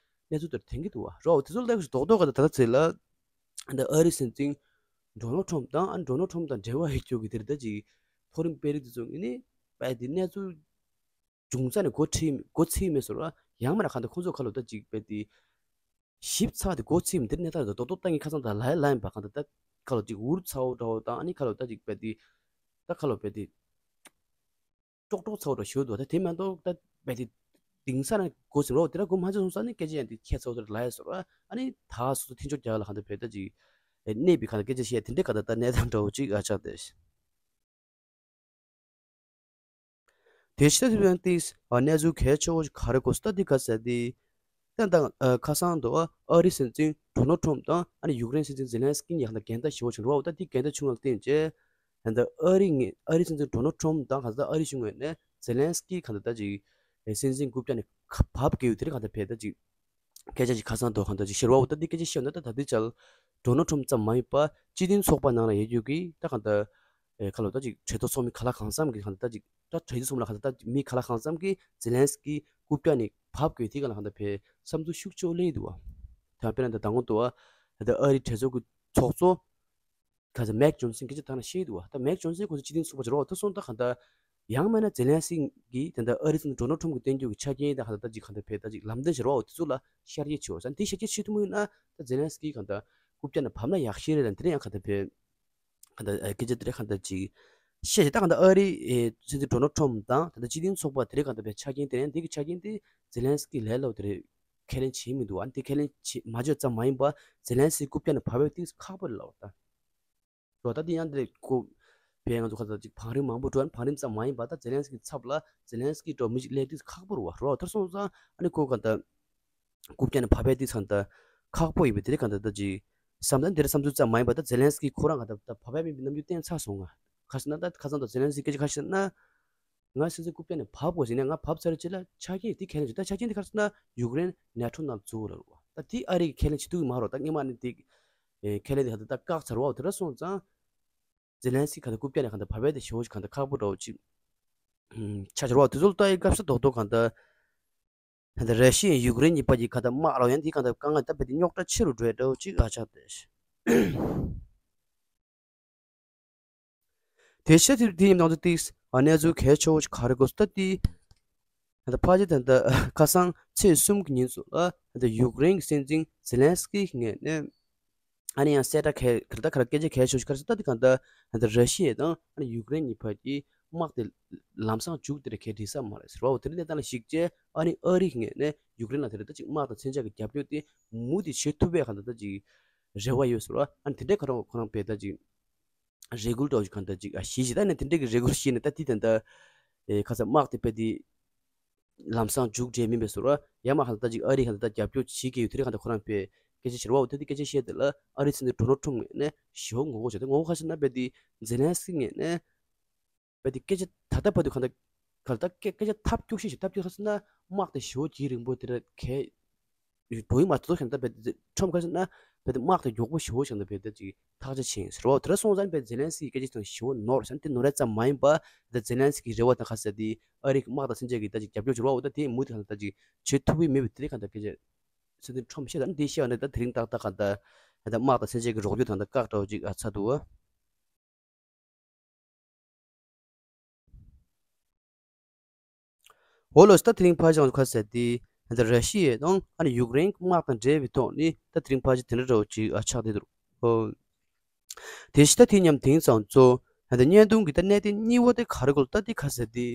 གནས་ཚུལ་དེར་དྲན་གྱི་འདུག་བ། རོ་དེ་ཚོ་ལ་ད་རྡོག་རྡོག་ག་ད་ད་ལྟ་ཚེ་ལ་ད་ཨ་རི་སྲིད་འཛིན་ཌོ་ནལ་ཁྲོམ་དང་ཨ་ཌོ་ནལ་ཁྲོམ་དང་འབྲེལ་བ་ཡོད་རྒྱུ་གི་དེར་ད་ཅིག་མཐོ་རིམ་དཔོན་རིགས་དེ་ཚོ་ངོས་ནས་པའི་དེ་གནས་ཚུལ་འབྱུང་རྩ་ནས་འགོ་ཁྲིད་འགོ་ཚིག་མེད་སོར་བ་ཡང་མ་ར་གང་ལྟར་ཁོང་ཚོ་ཁ་ལོ་ད་ཅིག་པའི་དེ་ཞིབ་ཚགས་དེ་འགོ་ཚིག་མེད་དེར་གནས་སྟངས་དེ་རྡོག་རྡོག་ད་ངས་ཁ་སང་ད་ལ་ཡ་ལ་ཡིན་པ་གང་ལྟར་ད་ཁ་ལོ་ཅིག་འུར་ཚ་བོ་འདྲ་བོ་དང་ཨ་ནི་ཁ་ལོ་ད་ཅིག་པའི་དེ་ད་ཁ་ལོ་པའི་དེ། ཀྲོག་ཀྲོག་ཚ་བོ་འདྲ་ཞུ་འདུག་ད་དེ་མ་གཏོགས་ད་རྦད་དེ་དེང་སང་གོ་ཟིན་རོགས་དེ་འདྲ་གོ་མ་ཆོད་སོང་ས་ནི་སྐད་ཆ་ཡང་དེ་ཁྱད་ཚ་བོ་དེ་ལ་ཡ་ཟེར་བ། ཨ་ནི་ད་སོ་སོ་མཐུན་ཕྱོགས་རྒྱག་ལ་གང་ལྟར་བས་ད་ཅིག་གནས་པའི་གང་ལྟར་སྐད་ཆ་བཤད་དེ་འདྲའི་གང་ལྟར་ད་གནས་སྟངས་འདྲ་བོ་ཅིག་ཨ་ཆགས་ཏེ། དེ་ཕྱི་ད་དེ་བས་ཏིས་ཨ་གནས་ཚུལ་གལ་ཆེ་བོ་ཞིག་ག་རེ་གོ་སོང་ད་དེ་ག་ཟེར་དེ། ད་ད་ཨ་ཁ་སང་དུ་ཨ་རི་སྲིད་འཛིན་ཌོ་ནལ་ཁྲོམ་དང་ཨ་ནི་ཡུཀ་རེན་སྲིད་འཛིན་ཛེ་ལན་སི་ཀི་གཉིས་ཡང་ད་འགལ་ཟླ་ཞེ་པོ་བྱུང་རོགས། ད་དེ་འགལ་ཟླ་བྱུང་བ་ལ་བརྟེན་བྱས་ད་ཨ་རི་ངོས་ཨ་རི་སྲིད་འཛིན་ཌོ་ནལ་ཁྲོམ་དང་གང་ལྟར་ཨ་རི་གཞུང་ངོས་ནས་ཛེ་ལན་སི་ཀི་གང་ལྟར་ད་ཅིག་སྲིད་འཛིན་རྐུབ་བཀྱག་ནས་བབས་དགོས་དེ་རིང་གང་ལྟར་བས་ད་ཅིག་སྐད་ཆ་ཅིག་ཁ་སང་དུ་གང་ལྟར་ཅིག་བཤད་རོགས། ད་དེ་སྐད་ཆ་བཤད་ན་ད་ད་དེ་ཅལ་ཌོ་ནལ་ཁྲོམ་ཙམ་མ་ཡིན་པ་སྤྱི་མཐུན་ཚོགས་པ་ནང་ལ་ཡོད་རྒྱུ་གི་ད་གང་ལྟར་ཨེ་ཁ་ལོ་ད་ཅིག་གྲོས་ཚོགས་ཚོགས་མི་ག་ལ་གང་འཚམ་གི་གང་ལྟར་ད་ཅིག་ད་གྲོས་ཚོགས་ཚོགས་མི་ལ་གང་ལྟར་ད་མི་ག་ལ་གང་འཚམ་གི་ཛེ་ལན་སི་ཀི་རྐུབ་བཀྱག་ནས་བབས་དགོས་དེ་ག་ལ་གང་ལྟར་བས་བསམ་ཚུལ་ཤུགས་ཆེ་བོ་སླེབས་འདུག་བ། ད་དཔེར་ན་ད་དང་པོ་དུ་བ་ད་ཨ་རི་གྲོས་ཚོགས་ཀྱི་ཚོགས་གཙོ་ག་ཚ་མེག་ཇོན་སན་སྐད་ཆ་ད་ན་བཤད་འདུག་བ། ད་མེག་ཇོན་སན་ཁོང་ཚོ་སྤྱི་མཐུན་ཚོགས་པ་ཅིག་རོགས་ད་སོང་ད་གང་ལྟར་ཡང་མིན་ན་ཛེ་ལན་སི་ཀི་ད་ལྟ་ཨ་རི་སྲིད་འཛིན་ཌོ་ནལ་ཁྲོམ་གྱི་བསྟན་རྒྱུ་གི་ཆ་རྐྱེན་ད་གང་ལྟར་ད་ཅིག་གང་ལྟར་བས་ད་ཅིག་ལམ་སྟོན་བྱེད་རོགས་དེ་ཚོ་ལ་ཤར་རྒྱས་བྱེད་འོ་ཟེར་དེ་ཤར་རྒྱས་བྱེད་ཐུབ་མུས་ཡིན་ན་ད་ཛེ་ལན་སི་ཀི་གང་ལྟར་རྐུབ་བཀྱག་ནས་བབས་ན་ཡག་ཤོས་རེད་ལ་དེ་རིང་ཡང་གང་ལྟར་བས། གང་ལྟར་ཨ་སྐད་ཆ་དེ་རེད་གང་ལྟར་ཅིག་བཤད་བྱས་ད་གང་ལྟར་ཨ་རི་ཨེ་སྲིད་འཛིན་ཌོ་ནལ་ཁྲོམ་དང་ད་ལྟ་སྤྱི་མཐུན་ཚོགས་པ་དེ་རེད་གང་ལྟར་བས་ཆ་རྐྱེན་དེ་རེད། འདི་གི་ཆ་རྐྱེན་དེ་ཛེ་ལན་སི་ཀི་ལས་སླ་བོ་དེ་རེད་ཁས་ལེན་བྱེད་མི་འདུག་ཨ་ནི་དེ་ཁས་ལེན་བྱེད་མ་བྱས་ཙམ་མ་ཡིན་པ་ཛེ་ལན་སི་ཀི་རྐུབ་བཀྱག་ནས་བབས་པའི་ཏིག་ཁག་པོ་རེད་ལབ་པ་ད། རོ་ད་དེ་ཡང་དེ་ལས་ཁོ་བས་ང་ཚོ་ག་ཚ་ཅིག་བང་རིམ་མང་པོ་འགྲོ་ཨ་ནི་བང་རིམ་ཙམ་མ་ཡིན་པ་ད་ཛེ་ལན་སི་ཀི་ཚབ་ལ་ཛེ་ལན་སི་ཀི་འགྲོ་མི་ཅིག་སླེབས་ཏིག་ཁག་པོ་རེད་བ། རོ་ད་སོང་ཙང་ཨ་ནི་ཁོ་གང་ལྟར་རྐུབ་བཀྱག་ནས་བབས་པའི་དུས་ཙང་ད་ཁག་པོ་ཡིན་པའི་དེ་རིང་གང་ལྟར་ད་ཅིག་བསམ་ད་འདི་རེད་བསམ་ཚུལ་ཙམ་མ་ཡིན་པ་ད་ཛེ་ལན་སི་ཀི་ཁོ་རང་གང་ལྟར་ད་བབས་པའི་མིན་པའི་རྣམ་འགྱུར་བསྟན་ཚར་སོང་ང་། ག་ཟེར་ན་ད་ཁ་སང་ད་ཛེ་ལན་སི་ཀི་སྐད་ཆ་ག་ཟེར་ན་ ང་སྲིད་འཛིན་རྐུབ་བཀྱག་ནས་བབས་དགོས་ཟེར་ནས་ང་བབས་ཚར་རྗེས་ལ་ཆ་རྐྱེན་དེ་ཁས་ལེན་བྱས། ད་ཆ་རྐྱེན་དེ་ག་རེ་ཟེར་ན་ཡུཀ་རེན་ནེ་ཊོ་ནང་འཛུལ་ལབ་རེད་བ། ད་དེ་ཨ་རི་གིས་ཁས་ལེན་བྱེད་ཐུབ་ཀྱི་མ་རེད་བ། ད་སྔོན་མ་ནས་དེ་ཨེ་ཁས་ལེན་དེ་ད་ད་བཀག་ཚར་བ། དེ་འདྲ་སོང་ཙང་ཛེ་ལན་སི་ཀི་གང་ལྟར་རྐུབ་བཀྱག་ནས་གང་ལྟར་བབས་པ་དེ་ཞེ་པོ་ཅིག་གང་ལྟར་ཁག་པོ་འདྲ་བོ་ཅིག་ཆགས་ཀྱི་རེད་བ། དེ་ཚོ་ལ་ལྟ་ཡི་སྐབས་སུ་རྡོག་རྡོག་གང་ལྟར་ད་ལྟ་ར་ཤི་ཡ་ཡུཀ་རེན་གཉིས་བར་གྱི་གང་ལྟར་དམག་རོགས་ཡང་དེའི་གང་ལྟར་དཀའ་ངལ་ད་རྦད་དེ་རྙོག་དྲ་ཆེ་རུ་འགྲོ་ཡ་འདྲ་བོ་ཅིག་ཨ་ཆགས་བསྡད། དེ་ཤ་དེ་དེ་ཡིན་ནང་དུ་ཏིག་ཨ་གནས་ཚུལ་གལ་ཆེ་བོ་ཞིག་ག་རེ་དགོས་སུ་ལྟ་དེ། ད་ལྟ་ཕལ་ཆེར་ད་ལྟ་ཁ་སང་ཚེས་གསུམ་གྱི་ཉིན་སུ་ལ་ད་ལྟ་ཡུཀ་རེན་གྱི་སྲིད་འཛིན་ཛེ་ལན་སི་ཀི་ངོས་ནས་ཨ་ནི་ཡང་གསལ་བསྒྲགས་གལ་གལ་ད་ག་རེ་སྐད་ཆ་གལ་ཆེ་བོ་ཞིག་ག་རེ་ཟེར་ད་དེ་གང་ལྟར་ད་ལྟ་ར་ཤི་ཡ་དང་ཨ་ནི་ཡུཀ་རེན་གཉིས་བར་གྱི་དམག་དེ་ལམ་སང་མཇུག་དེ་རེད་གལ་འགྲིག་ས་མ་རེད་ཟེར་བ། འོ་དེ་འདྲའི་གནས་སྟངས་ལ་གཞིགས་བྱས་ཨ་ནི་ཨ་རི་ངོས་ནས་ཡུཀ་རེན་ལ་དེ་རེད་ད་ཅིག་དམག་དང་མཚོན་ཆ་གི་རྒྱབ་སྐྱོར་དེ་མུ་མཐུད་བྱེད་ཐུབ་པའི་གང་ལྟར་ད་ཅིག་རེ་བ་ཡོད་ཟེར་བ། ཨ་ནི་དེ་འདྲའི་ཁ་རོག་ཁོ་རང་དཔེ་ད་ཅིག་རེ་སྐུལ་འདྲ་བོ་ཞིག་གང་ལྟར་ཅིག་ཨ་ཞིག་བྱས། ད་ནི་དེ་འདྲའི་གི་རེ་སྐུལ་ཞིག་ནས་ད་དེ་ད་ལྟ་ཨེ་ཁ་ས་དམག་དེ་དཔེ་དེ་ལམ་སང་མཇུག་སྒྲིལ་མིན་པའི་ཟེར་བ། ཡང་མ་གང་ལྟར་ད་ཅིག་ཨ་རི་གང་ལྟར་ད་རྒྱབ་སྐྱོར་བྱེད་ཀྱི་ཡོད་དེ་རེད། གང་ལྟར་ཁོ་རང་དཔེ་སྐད་ཆ་བཤད་རེད་བ། འོ་དེ་དེ་སྐད་ཆ་བཤད་དེ་ལ་ཨ་རི་སྲིད་འཛིན་ཌོ་ནལ་ཊམ་ངོས་ནས་ཞེ་པོ་ངོ་རྒོལ་བྱས་ཏེ། ངོ་རྒོལ་ག་ཟེར་ན་དཔེ་དེ་ཛེ་ལན་སི་ཀི་ངོས་ནས་དཔེ་དེ་སྐད་ཆ་ད་ལྟ་བར་དུ་གང་ལྟར་གང་ལྟར་སྐད་སྐད་ཆ་ཐབས་སྐྱོ་ཤོས་ཤིག་ཐབས་སྐྱོ་ས་ཟེར་ན་དམག་དེ་ཞེ་པོ་ཅིག་རིང་པོ་དེ་འདྲ་གས་བོད་ཡིག་མ་ཐོག་ཐོག་ཞིག་ད་དཔེ་ཊམ་ག་ཟེར་ན་དཔེ་དེ་དམག་དེ་མགྱོགས་པོ་ཞེ་པོ་ཞིག་ད་དཔེ་ད་ཅིག་ཐག་ཆོད་ཕྱིན་ཟེར་བ། དེ་འདྲ་སོང་ཙང་དཔེ་ཛེ་ལན་སི་ཀི་སྐད་ཆ་དང་ཞེ་པོ་ནོར་ཟེར་ན་དེ་ནོར་ཡ་ཙམ་མ་ཡིན་པ། ད་ཛེ་ལན་སི་ཀི་རེ་བ་དང་ག་ཟེར་དེ་ཨ་རི་གི་དམག་དང་མཚོན་ཆ་གི་ད་ཅིག་རྒྱབ་སྐྱོར་བྱེད་རོགས་འོ་ད་དེ་མུ་མཐུད་གང་ལྟར་ད་ཅིག་བྱེད་ཐུབ་ཀྱི་མེད་པའི་དེ་རིང་གང་ལྟར་སྐད་ཆ་སྲིད་འཛིན་ཊམ་བཤད་ད་ནི་དེ་བཤད་པ་ནི་ད་དེ་རིང་ཏག་ཏག་གང་ལྟར་ད་དམག་དང་མཚོན་ཆ་གི་རོགས་སྐྱོར་དང་ད་བཀག་འདྲ་བོ་ཅིག་ཨ་ཚར་འདུག་བ། འོ་ལགས་སོ། ད་དེ་རིང་ཕལ་ཆེར་ཁ་ཟེར་དེ་ད་ར་ཤི་ཡ་དང་ཨ་ནི་ཡུཀ་རེན་དམག་དང་འབྲེལ་བའི་ཐོག་ནས་ད་དེ་རིང་ཕལ་ཆེར་དེ་འདྲ་འདྲ་བོ་ཅིག་ཨ་ཆགས་བསྡད་འདུག་ཨོ། དེ་བཞིན་ད་དེ་མཉམ་དེང་ཙང་གཙོ་ད་བརྙན་ཐུང་གི་ད་གནད་དོན་གཉིས་པ་དེ་ག་རེ་གོ་ལ་ད་དེ་ཁ་ཟེར་དེ་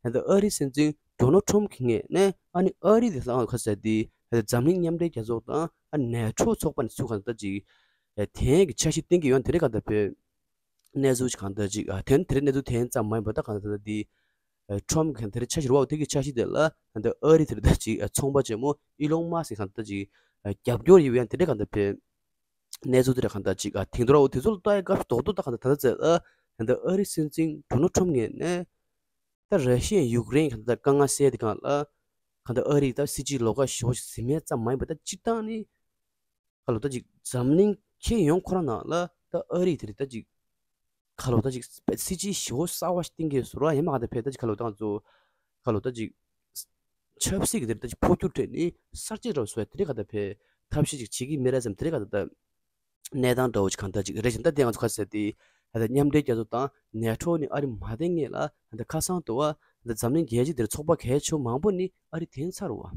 ད་ཨ་རི་སྲིད་འཛིན་ཌོ་ནལ་ཊམ་གི་ངོས་ནས་ཨ་ནི་ཨ་རི་དེ་ལ་ཁ་ཟེར་དེ་ད་འཛམ་གླིང་མཉམ་འབྲེལ་རྒྱལ་ཚོགས་དང་ཨ་ནེ་ཊོ་ཚོགས་པ་ནས་ཚུར་གང་ལྟར་ཅིག་དེ་གི་འཆར་གཞི་བཏིང་གི་ཡོད་དེ་རེད། གང་ལྟར་དཔེ་གནས་ཚུལ་གང་ལྟར་ཅིག་ཨ་དེ་ནི་དེ་རིང་གནས་ཚུལ་དེ་ཙམ་མ་ཡིན་པ་ད་གང་ལྟར་ད་དེ་ཨ་ཊམ་གི་དེ་རིང་འཆར་གཞི་རེད་བ། དེ་གི་འཆར་གཞི་དེ་ལ་ད་ཨ་རི་དེ་རིང་ད་ཅིག་ཨ་ཚོང་པ་ཆེན་མོ་ཨི་ལོན་མཱ་སི་ཀི་གང་ལྟར་ཅིག་ཨ་རྒྱབ་སྐྱོར་ཡོད་ཡང་དེ་འདྲ་གང་ལྟར་དཔེ་གནས་ཚུལ་དེ་འདྲ་གང་ལྟར་ཅིག་ཨ་དེང་དུ་ར་འོ་དེ་ཚོ་ལ་ལྟ་ཡ་སྐབས་རྡོག་རྡོག་ད་གང་ལྟར་ད་ལྟ་ཚེ་ཨ་ད་ཨ་རི་སྲིད་འཛིན་ཌོ་ནལ་ཊམ་ངོས་ནས་ད་ར་ཤི་ཡ་ཡུཀ་རེན་གང་ལྟར་དཀའ་ངལ་སེལ་དེ་གང་ལ་གང་ལྟར་ཨ་རི་ད་སྲིད་ཇུས་ལོགས་ཀ་ཞེ་པོ་ཞིག་ཟིན་མེད་ཙམ་མ་ཡིན་པ་ད་སྤྱིར་བཏང་ནི། ཁ་ལོ་ད་ཅིག་འཛམ་གླིང་ཁྱེད་ཡོང་ཁོ་རང་ནང་ལ་ད་ཨ་རི་དེ་རེད་ད་ཅིག་ཁ་ལོ་ད་ཅིག་སྲིད་ཇུས་ཞེ་པོ་གསར་བ་ཞིག་བཏིང་གི་ཡོད་ཟེར་བ་ཡིན་མ་ག་ད་ཕེ་ད་ཅིག་ཁ་ལོ་ད་ང་ཚོ་ཁ་ལོ་ད་ཅིག་ཆབ་སྲིད་ཀྱི་དེ་རེད་ད་ཅིག་འཕོ་འགྱུར་འཕྲད་ནི་གསར་བརྗེ་འདྲ་བོ་བཟོ་ཡ་དེ་རེད་ག་ད་ཕེ་ཐབས་ཤེས་ཅིག་བྱེད་ཀྱི་མེད་ར་བསམ་དེ་རེད་ག་ད་ད་གནས་སྟངས་འདྲ་བོ་ཅིག་གང་ད་ཅིག་རེད་བཞིན་ད་དེ་ང་ཚོ་ཁ་ཟེར་དེ་ད་ད་མཉམ་འབྲེལ་རྒྱལ་ཚོགས་དང་ནེ་ཊོ་ནི་ཨ་རི་མ་བསྡད་སྔས་ལ་ད་ཁ་སང་དུ་བ་ད་འཛམ་གླིང་རྒྱལ་སྤྱི་དེར་ཚོགས་པ་གལ་ཆེ་བ་མང་པོ་ནི་ཨ་རི་འཐེན་ཚར་བ།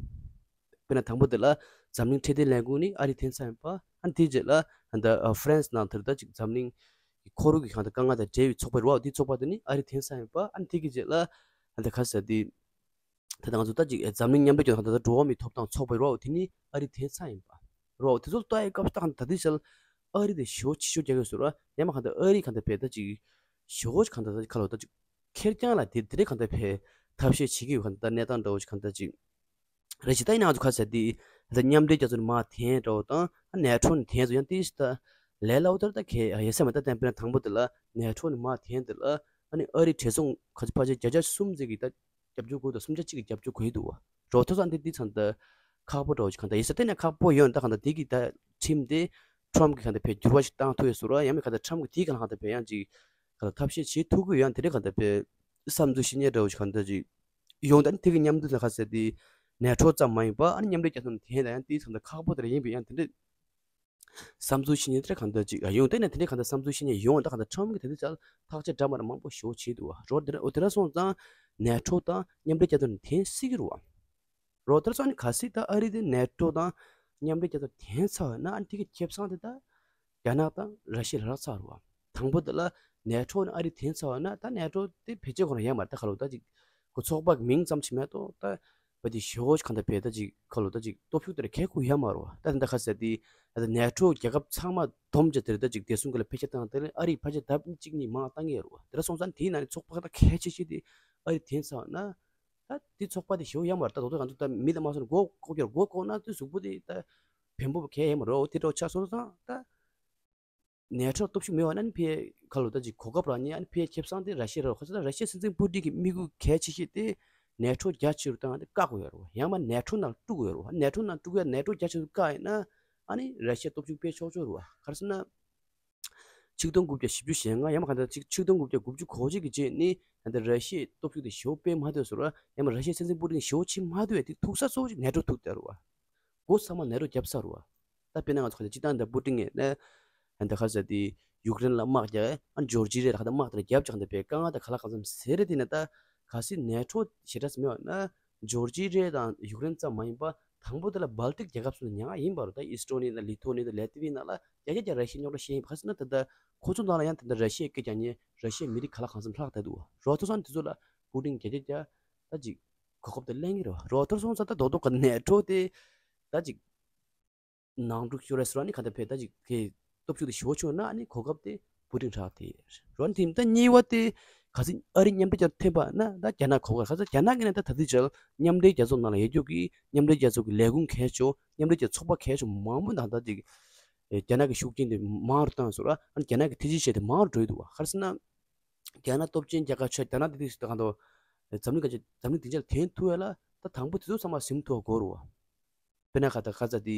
དཔེར་ན་དང་པོ་དེ་ལ་འཛམ་གླིང་འཕྲོད་བསྟེན་ལས་ཁུངས་ནི་ཨ་རི་འཐེན་ཚར་ཡིན་པ། ཨ་ནི་དེའི་རྗེས་ལ་ཨ་ད་ཨ་ཧྥ་རན་སི་ནང་དེར་ད་ཅིག་འཛམ་གླིང་གི་ཁོར་ཡུག་གི་གང་ལྟར་དཀའ་ངལ་དང་འབྲེལ་བའི་ཚོགས་པ་རེད་བ། དེའི་ཚོགས་པ་དེ་ནི་ཨ་རི་འཐེན་ཚར་ཡིན་པ། ཨ་ནི་དེ་གི་རྗེས་ལ་ཨ་ད་ག་ཟེར་དེ་ད་ལྟ་ང་ཚོ་ད་ཅིག་འཛམ་གླིང་མཉམ་འབྲེལ་རྒྱལ་ཚོགས་ད་ལྟ་འགྲོ་བ་མིའི་ཐོབ་ཐང་ཚོགས་པ་རེད་བ། དེ་ནི་ཨ་རི་འཐེན་ཚར་ཡིན་པ་རེད་བ། དེ་ཚོ་ལ་ལྟ་ཡའི་སྐབས་སུ་ད་གང་ལྟར་ད་ལྟའི་ཆར་ཨ་རི་དེ་ཞེ་པོ་ཆེ་ཤོས་རྒྱག་གི་ཡོད་ཟེར་བ། ཡང་མ་གང་ལྟར་ཨ་རི་གང་ལྟར་བས་ད་ཅིག་ཞེ་པོ་གང་ལྟར་ད་ཅིག་ཁ་ལོ་ད་ཅིག་ཁེར་རྐྱང་ལ་དེ་དེ་རིང་གང་ལྟར་བས་ཐབས་ཤེས་བྱེད་ཀྱི་ཡོད་གང་ལྟར་གནས་སྟངས་འདྲ་བོ་ཞིག་གང་ལྟར་ཅིག་རེད་ཅེས་ད་ཡིན་ནའང་ཚོ་ཁ་ཟེར་དེ་ད་མཉམ་འབྲེལ་རྒྱལ་ཚོགས་ནས་མར་འཐེན་འདྲ་བོ་དང་ནེ་ཊོ་ནས་འཐེན་ཚོ་ཡང་དེ་ད་ལས་སླ་བོ་ལྟར་ད་གས་ཡ་ཡ་སེ་མ་ད་བསྟན་པའི་དང་པོ་དེ་ལ་ནེ་ཊོ་ནས་མར་འཐེན་དེ་ལ་ཨ་ནི་ཨ་རི་བགྲེས་སོང་ཁ་ཚོ་ཕལ་ཆེར་བརྒྱ་ཆ་གསུམ་ཙམ་གྱིས་ད་རྒྱབ་སྐྱོར་དགོས་དང་སུམ་ཆ་གཅིག་གིས་རྒྱབ་སྐྱོར་དགོས་ཀྱི་འདུག་བ། རོ་ཐོ་སང་དེ་དེ་ཚང་ད་ཁག་པོ་འདྲ་བོ་ཞིག་གང་ལྟར་ཡིན་ས་ད་ནས་ཁག་པོ་ཡོད་ད་གང་ལྟར་དེ་གི་ད་ཁྲིམས་དེ་ཊམ་གི་གང་ལྟར་བས་འགྱུར་བ་ཞིག་བཏང་ཐུབ་ཡོད་ཟེར་བ། ཡང་མིན་གང་ལྟར་ཊམ་གི་དེ་གང་ལྟར་བས་ཡང་ཅིག་གང་ལྟར་ཐབས་ཤེས་བྱེད་ཐུབ་ཀྱི་ཡོད་ཡང་དེ་འདྲ་གང་ལྟར་བས་བསམ་ཚུལ་བཤད་མཁན་འདྲ་བོ་ཞིག་གང་ལྟར་ཅིག་ཡོང་ད་ནི་དེ་གི་མཉམ་དུ་ལ་ཁ་ཟེར་དེ་ནེ་ཊོ་ཙམ་མ་ཡིན་པ་ཨ་ནི་མཉམ་འབྲེལ་རྒྱལ་ཚོགས་ནས་དེ་ལ་ཡང་དེ་ཚང་ད་ཁག་པོ་དེ་ར་ཡིན་པས་ཡང་དེ་འདྲ་བསམ་ཚུལ་བྱེད་མཁན་དེ་འདྲ་གང་ལྟར་ཅིག་ཡོང་དེ་ནས་དེ་འདྲ་གང་ལྟར་བསམ་ཚུལ་བྱེད་མཁན་ཡོང་ད་གང་ལྟར་ཊམ་གི་དེ་དུས་ཚར་ཐག་གཅོད་འདྲ་མ་འདྲ་མང་པོ་ཞེ་པོ་བྱས་འདུག་བ། རོ་དེ་འདྲ་འོ་དེ་འདྲ་སོང་ཙང་ནེ་ཊོ་དང་མཉམ་འབྲེལ་རྒྱལ་ཚོགས་ནས་འཐེན་སྲིད་ཀྱི་རེད་བ། རོ་དེར་སོང་ནི་ག་སྲིད་ད་ཨ་རི་དེ་ནེ་ཊོ་དང་མཉམ་འབྲེལ་རྒྱལ་ཚོགས་འཐེན་ཚར་བ་ན་ཨ་ནི་དེ་གི་ཁེ་བཟང་དེ་ད་རྒྱ་ནག་དང་ར་ཤི་ཡ་ལ་རག་ཚར་བ། དང་པོ་དེ་ལ་ནེ་ཊོ་ནི་ཨ་རི་འཐེན་ཚར་བ་ན་ད་ནེ་ཊོ་དེ་བེད་སྤྱོད་ཁོ་ན་ཡོད་མ་རེད། ད་ཁ་ལོ་ད་ཅིག་ཁོ་ཚོགས་པ་གི་མིང་ཙམ་ཅིག་མེད་དོ། ད་བ་དེ་ཞེ་པོ་ཅིག་གང་ལྟར་བས་ད་ཅིག་ཁ་ལོ་ད་ཅིག་སྟོབས་ཤུགས་དེ་ར་གལ་ཁུ་ཡོད་མ་རེད་བ། ད་དེ་འདྲ་ཁ་ཟེར་དེ་ད་ནེ་ཊོ་རྒྱལ་ཁབ་ཚང་མ་བསྡོམས་བྱས་དེ་ར་ད་ཅིག་བདེ་སྲུང་གི་ལ་ཕལ་ཆེར་བཏང་དེ་ལ་ཨ་རི་ཕལ་ཆེར་ལྡབ་གཅིག་གཉིས་མང་བཏང་གི་ཡོད་རེད་བ། དེ་འདྲ་སོང་ཙང་དེའི་ནང་ནས་ཚོགས་པ་ད་གལ་ཆེ་ཤོས་དེ་ཨ་རི་འཐེན་ཚར་བ་ན། ད་དེ་ཚོགས་པ་དེ་ཞེ་པོ་ཡག་མ་རེད། ད་དོ་དོ་ང་ཚོ་ད་མི་ལ་མ་སོང་མགོ་བཀོག་རྒྱུར་མགོ་བཀོག་ན་དེ་གཟུགས་པོ་དེ་ད་བེམ་པོ་གས་ཡག་མ་རེད། འོ་དེ་འདྲ་ཆགས་སོང་ཙང་ད་ ནེ་ཊོ་སྟོབས་ཤུགས་མེད་པ་ན་ནི་ཕའི་ཁ་ལོ་ད་ཅིག་གོ་སྐབས་རག་ཉེ་ཨ་ནི་ཕའི་ཁེ་བཟང་དེ་ར་ཤི་ཡ་རེད། ཁོ་ཚོ་ད་ར་ཤི་ཡའི་སྲིད་འཛིན་པུ་ཏིན་གྱི་དམིགས་ཡུལ་གལ་ཆེ་ཤོས་དེ་ནེ་ཊོ་རྒྱ་ཆེ་རུ་བཏང་ཡ་དེ་བཀག་དགོས་ཡོད་རེད་བ། ཡང་མ་ནེ་ཊོ་ནང་བཀྲུ་དགོས་ཡོད་རེད་བ། ནེ་ཊོ་ནང་བཀྲུ་ཡ་ནེ་ཊོ་རྒྱ་ཆེ་རུ་བཀག་ཡིན་ན་ཨ་ནི་ར་ཤི་ཡའི་སྟོབས་ཤུགས་དཔེ་ཆོག་ཆོག་རེད་བ། ག་རེ་ཟེར་ན། ཆིག་སྟོང་དགུ་བརྒྱ་བཞི་བཅུ་ཞེ་ལྔ་ཡང་མ་ག་ད་ཆིག་ཆིག་སྟོང་དགུ་བརྒྱ་དགུ་བཅུ་གོ་གཅིག་གི་རྗེས་ནི་ད་ལྟ་ར་ཤི་ཡའི་སྟོབས་ཤུགས་དེ་ཞེ་པོ་སྤེལ་མ་ཐུབ་སོང་ར། ཡང་མ་ར་ཤི་ཡའི་སྲིད་འཛིན་པུ་ཏིན་ཞེ་པོ་བྱེད་མ་ཐུབ་ཡ་དེ་ཐུག་ས་གཙོ་བོ་ཅིག་ནེ་ཊོ་ཐུག་བསྡད་རེད་བ། སྒོ་ཚང་མ་ནེ་ཊོ་བརྒྱབ་ཚར་བ། ད་དཔེར་ན་ང་ཚོ་ག་ཚོད་སྤྱིར་བཏང་ད་པུ་ཏིན་ངས་ནས་ཨ་ད་ག་ཚོད་དེ་ཡུཀ་རེན་ལ་དམག་རྒྱག་ཨ་ཇོར་ཇི་རེ་ལ་ཁ་ད་དམག་དེ་ལ་རྒྱབ་ཆགས་འདི་པའི་དཀའ་ངལ་དང་ག་ལ་གང་འཚམ་ཟེར་རེད། དེ་ནས་ད་ག་སྲིད་ནེ་ཊོ་ཞེ་དྲག་མེད་པ་ན་ཇོར་ཇི་རེ་དང་ཡུཀ་རེན་ཙམ་མ་ཡིན་པ་དང་པོ་དེ་ལ་བལ་ཏིག་རྒྱལ་ཁབ་སོགས་ནས་ཉག་ཡིན་པ་རེད། ད་ཨི་སི་ཊོ་ནི་དང་ལི་ཐོ་ནི་དང་ལེ་ཏི་ཝི་ནང་ལ་རྒྱ་རྒྱ་རྒྱ་ར་ཤི་ཡའི་རྙོག་དྲ་ཤེས་ཡིན་པ་ག་སྲིད་ན་ད་ལྟ་ཁོ་ཚོ་ནང་ལ་ཡང་ད་ལྟ་ར་ཤི་ཡའི་སྐད་རྒྱག་མཁན་ར་ཤི་ཡའི་མི་རིགས་ག་ལ་གང་འཚམ་ལྷག་བསྡད་འདུག་རོ། ཐོ་སང་དེ་ཚོ་ལ་པུ་ཏིན་རྒྱ་རྒྱ་རྒྱ་ད་ཅིག་གོ་སྐབས་དེ་ལེན་གྱི་རེད་བ། རོ་ཐོར་སོང་ཙང་ད་རྡོག་རྡོག་གི་ནེ་ཊོ་དེ་ད་ཅིག་ནང་འཁྲུག་ཤོར་རེད་ཟེར་བ་ནི་ག་འདྲ་བས་ད་ཅིག་གི་སྟོབས་ཤུགས་དེ་ཞེ་པོ་ཆུང་ན་ཨ་ནི་གོ་སྐབས་དེ་བུ་ཏིན་ཧྲག་དེ་རོ། ནི་དེ་ད་གཉིས་པ་དེ་ག་ཚོད་ཨ་རི་མཉམ་འབྲེལ་རྒྱལ་ཚོགས་འཐེན་པ་ན་ད་རྒྱ་ནག་གོ་སྐབས་ག་ཚོད་རྒྱ་ནག་གི་ནས་ད་ད་ལྟའི་ཆར་མཉམ་འབྲེལ་རྒྱལ་ཚོགས་ནང་ལ་ཡོད་རྒྱུ་གི་མཉམ་འབྲེལ་རྒྱལ་ཚོགས་ཀྱི་ལས་ཁུངས་གལ་ཆེ་མཉམ་འབྲེལ་རྒྱལ་ཚོགས་པ་གལ་ཆེ་མང་པོ་ནང་ད་ཅིག་རྒྱ་ནག་གི་ཤུགས་རྐྱེན་དེ་མང་རུ་བཏང་སོང་ར། ཨ་ནི་རྒྱ་ནག་གི་ཐེ་ཇུས་བྱས་དེ་མང་རུ་འགྲོ་ཡི་འདུག་བ། ག་རེ་ཟེར་ན། རྒྱ་ནག་སྟོབས་ཆེན་རྒྱལ་ཁབ་ཆགས་རྒྱ་ནག་དེ་དུས་སུ་ད་གང་དུ་འཛམ་གླིང་ག་ཅིག་འཛམ་གླིང་སྡིངས་ཆ་ལ་དེང་ཐུག་ཡ་ལ་ད་དང་པོ་དེ་ཚོ་ཚང་མ་ཟིན་ཐུབ་དགོས་རུ་བ། དཔེར་ན་ཁ་ད་ཁ་ཚ་དེ་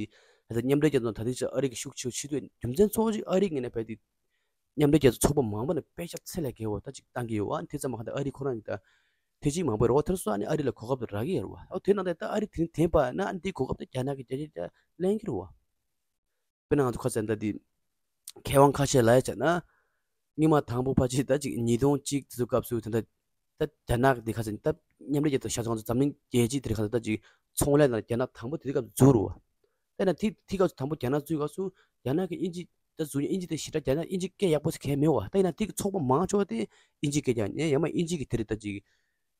ད་ལྟ་མཉམ་འབྲེལ་རྒྱལ་ཚོགས་ད་ལྟའི་ཆར་ཨ་རི་གི་ཤུགས་ཆེ་ཆེ་དུས་རྒྱུ་མཚན་གཙོ་བོ་ཅིག་ཨ་རི་ངོས་ནས་བས་དེ་མཉམ་འབྲེལ་རྒྱལ་ཚོགས་ཚོགས་པ་མང་པོ་ནས་དཔེ་ཆ་ཚད་ལས་བརྒལ་བ་ད་ཅིག་བཏང་གི་ཡོད་བ། དེ་ཚང་མ་ཁ་ད་ཨ་རི་ཁོ་རང་གི་ད་ཐེ་ཇུས་མང་པོ་རེད་བ། དེ་སོ་ཨ་ནི་ཨ་རི་ལ་གོ་སྐབས་དེ་རག་གི་ཡོད་རེད་བ། ཨ་དེ་ནང་ད་ད་ཨ་རི་དེ་རིང་དེ་བ་ན་ཨ་ནི་དེ་གོ་སྐབས་དེ་རྒྱ་ནག་གི་རྒྱ་རྒྱ་རྒྱ་ལེན་གི་རེད་བ། དཔེར་ན་ང་ཚོ་ཁ་ཚ་ད་དེ་མཁས་དབང་ཁ་ཤས་ལ་ཡ་བྱས་ན། སྔོན་མ་དང་པོ་ཕལ་ཆེར་ད་ཅིག་ཉིས་སྟོང་གཅིག་དེ་ཚོ་སྐབས་སུ་ད་ལྟ་ད་རྒྱ་ནག་དེ་ཁ་ཚ་ད་མཉམ་འབྲེལ་རྒྱལ་ཚོགས་ཤ་ཚ་ང་ཚོ་འཛམ་གླིང་རྒྱལ་སྤྱི་དེར་ཁ་ཚ་ད་ཅིག་ཚོང་ལས་ནང་རྒྱ་ནག་དང་པོ་དེ་དུས་སྐབས་སུ་འཛུལ་རུ་བ། དེ་ན་དེ་དེ་སྐབས་སུ་དང་པོ་རྒྱ་ནག་འཛུལ་སྐབས་སུ་རྒྱ་ནག་གི་དབྱིན་ཇི་ད་འཛུལ་དབྱིན་ཇི་དེ་ཞེ་དྲག་རྒྱ་ནག་དབྱིན་ཇི་སྐད་ཡག་པོ་ཞིག་གས་མེད་བ། ད་ཡིན་ན་དེ་གི་ཚོགས་པ་མང་ཆེ་བ་དེ་དབྱིན་ཇི་སྐད་རྒྱག་ནས་ཡང་མ་དབྱིན་ཇི་གི་དེ་རེད་ད་ཅིག་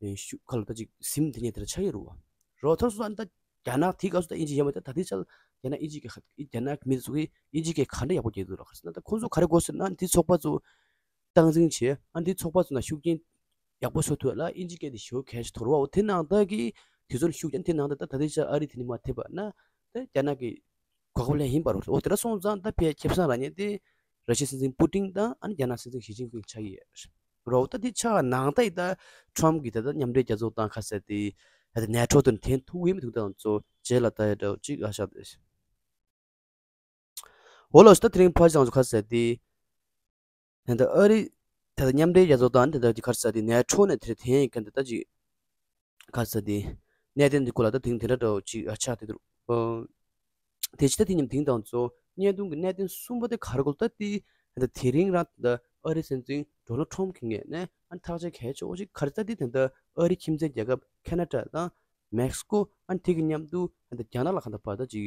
ཨེ་ཤུ་ཁ་ལོ་ད་ཅིག་སིམ་དེ་ཉིད་དེར་ཆགས་ཡོད་རུ་བ། རོ་ཐོར་སོང་ཙང་ད་རྒྱ་ནག་དེའི་སྐབས་སུ་ད་དབྱིན་ཇི་ཡོད་མ་རེད། ད་ད་ལྟའི་ཆར་རྒྱ་ནག་དབྱིན་ཇི་གི་ཁ་རྒྱ་ནག་མི་ཚོ་གིས་དབྱིན་ཇི་སྐད་ག་འདྲ་ཡག་པོ་རྒྱག་འདུག་ར། ག་རེ་ཟེར་ན་ད་ཁོང་ཚོ་ག་རེ་དགོས་ཟེར་ན་འདི་ཚོགས་པ་ཚོ་སྟངས་འཛིན་བྱས་ཨ་འདི་ཚོགས་པ་ཚོ་ནང་ཤུགས་རྐྱེན་ཡག་པོ་བཟོ་ཐུབ་ཡ་ལ་དབྱིན་ཇི་སྐད་དེ་ཞེ་པོ་གལ་ཆེ་དོ་རུ་བ། འོ་དེ་ནང་ད་གི་དེ་ཚོ་ནས་ཤུགས་རྐྱེན་དེ་ནང་ད་ད་ད་ལྟའི་ཆར་ཨ་རི་དེ་ནས་མར་ཐེབས་པ་ན་ད་རྒྱ་ནག་གི་གོ་སྐབས་ལེན་ཡིན་པ་རེད། འོ་དེ་འདྲ་སོང་ཙང་ད་ཕའི་ཁེ་བཟང་རག་མཁན་དེ་ར་ཤི་ཡའི་སྲིད་འཛིན་པུ་ཏིན་དང་ཨ་ནི་རྒྱ་ནག་སྲིད་འཛིན་ཞི་ཅིན་ཕིང་ཆགས་ཀྱི་ཡོད་རེད། འོ་ད་དེ་ཆགས་ནང་ད་ཡི་ད་ཁྲོམ་གྱི་ད་ད་མཉམ་འབྲེལ་རྒྱལ་ཚོགས་དང་ཁ་གསལ་དེ་ད་ད་ནེ་ཊོ་དང་དེ་ཐུག་ཡོད་མི་ཐུག་ད་ཚོ་རྗེས་ལ་ད་ཡ་འདྲ་བོ་ཅིག་ཨ་ཤ་དེ། འོ་ལོ་ད་དེ་རིང་ཕར་ཚང་ཚོ་ཁ་གསལ་དེ། ད་ད་ཨ་རི་ད་ད་མཉམ་འབྲེལ་རྒྱལ་ཚོགས་དང་ད་ད་ཁ་གསལ་དེ་ནེ་ཊོ་ནས་དེ་རེད་དེ་ཡིན་མཁན་དེ་ད་ཅིག་ཁ་ས་དེ། གནད་དོན་འདི་སྐོར་ལ་ད་དེང་དེ་འདྲ་འདྲ་བོ་ཅིག་ཨ་ཆགས་དེ་འདུག་ཨོ། དེ་ཕྱི་ད་དེ་མཉམ་དེང་དང་གཙོ་བོ་བརྙན་ཐུང་གི་གནད་དོན་གསུམ་པ་དེ་ག་རེ་གོ་ད་དེ་ད་དེ་རིང་རང་ད་ཨ་རི་སྲིད་འཛིན་ཌོ་ནལ་ཊམ་གྱི་ངོས་ནས་ཨ་ཐག་གཅོད་གལ་ཆེ་བོ་ཞིག་ག་རེ་ད་དེ་ད་ཨ་རི་ཁྱིམ་མཚེས་རྒྱལ་ཁབ་ཁེ་ན་ཌ་དང་མེག་སི་ཀོ་ཨ་དེ་གི་མཉམ་དུ་ད་རྒྱ་ནག་ལ་ག་ད་པ་ད་ཅིག་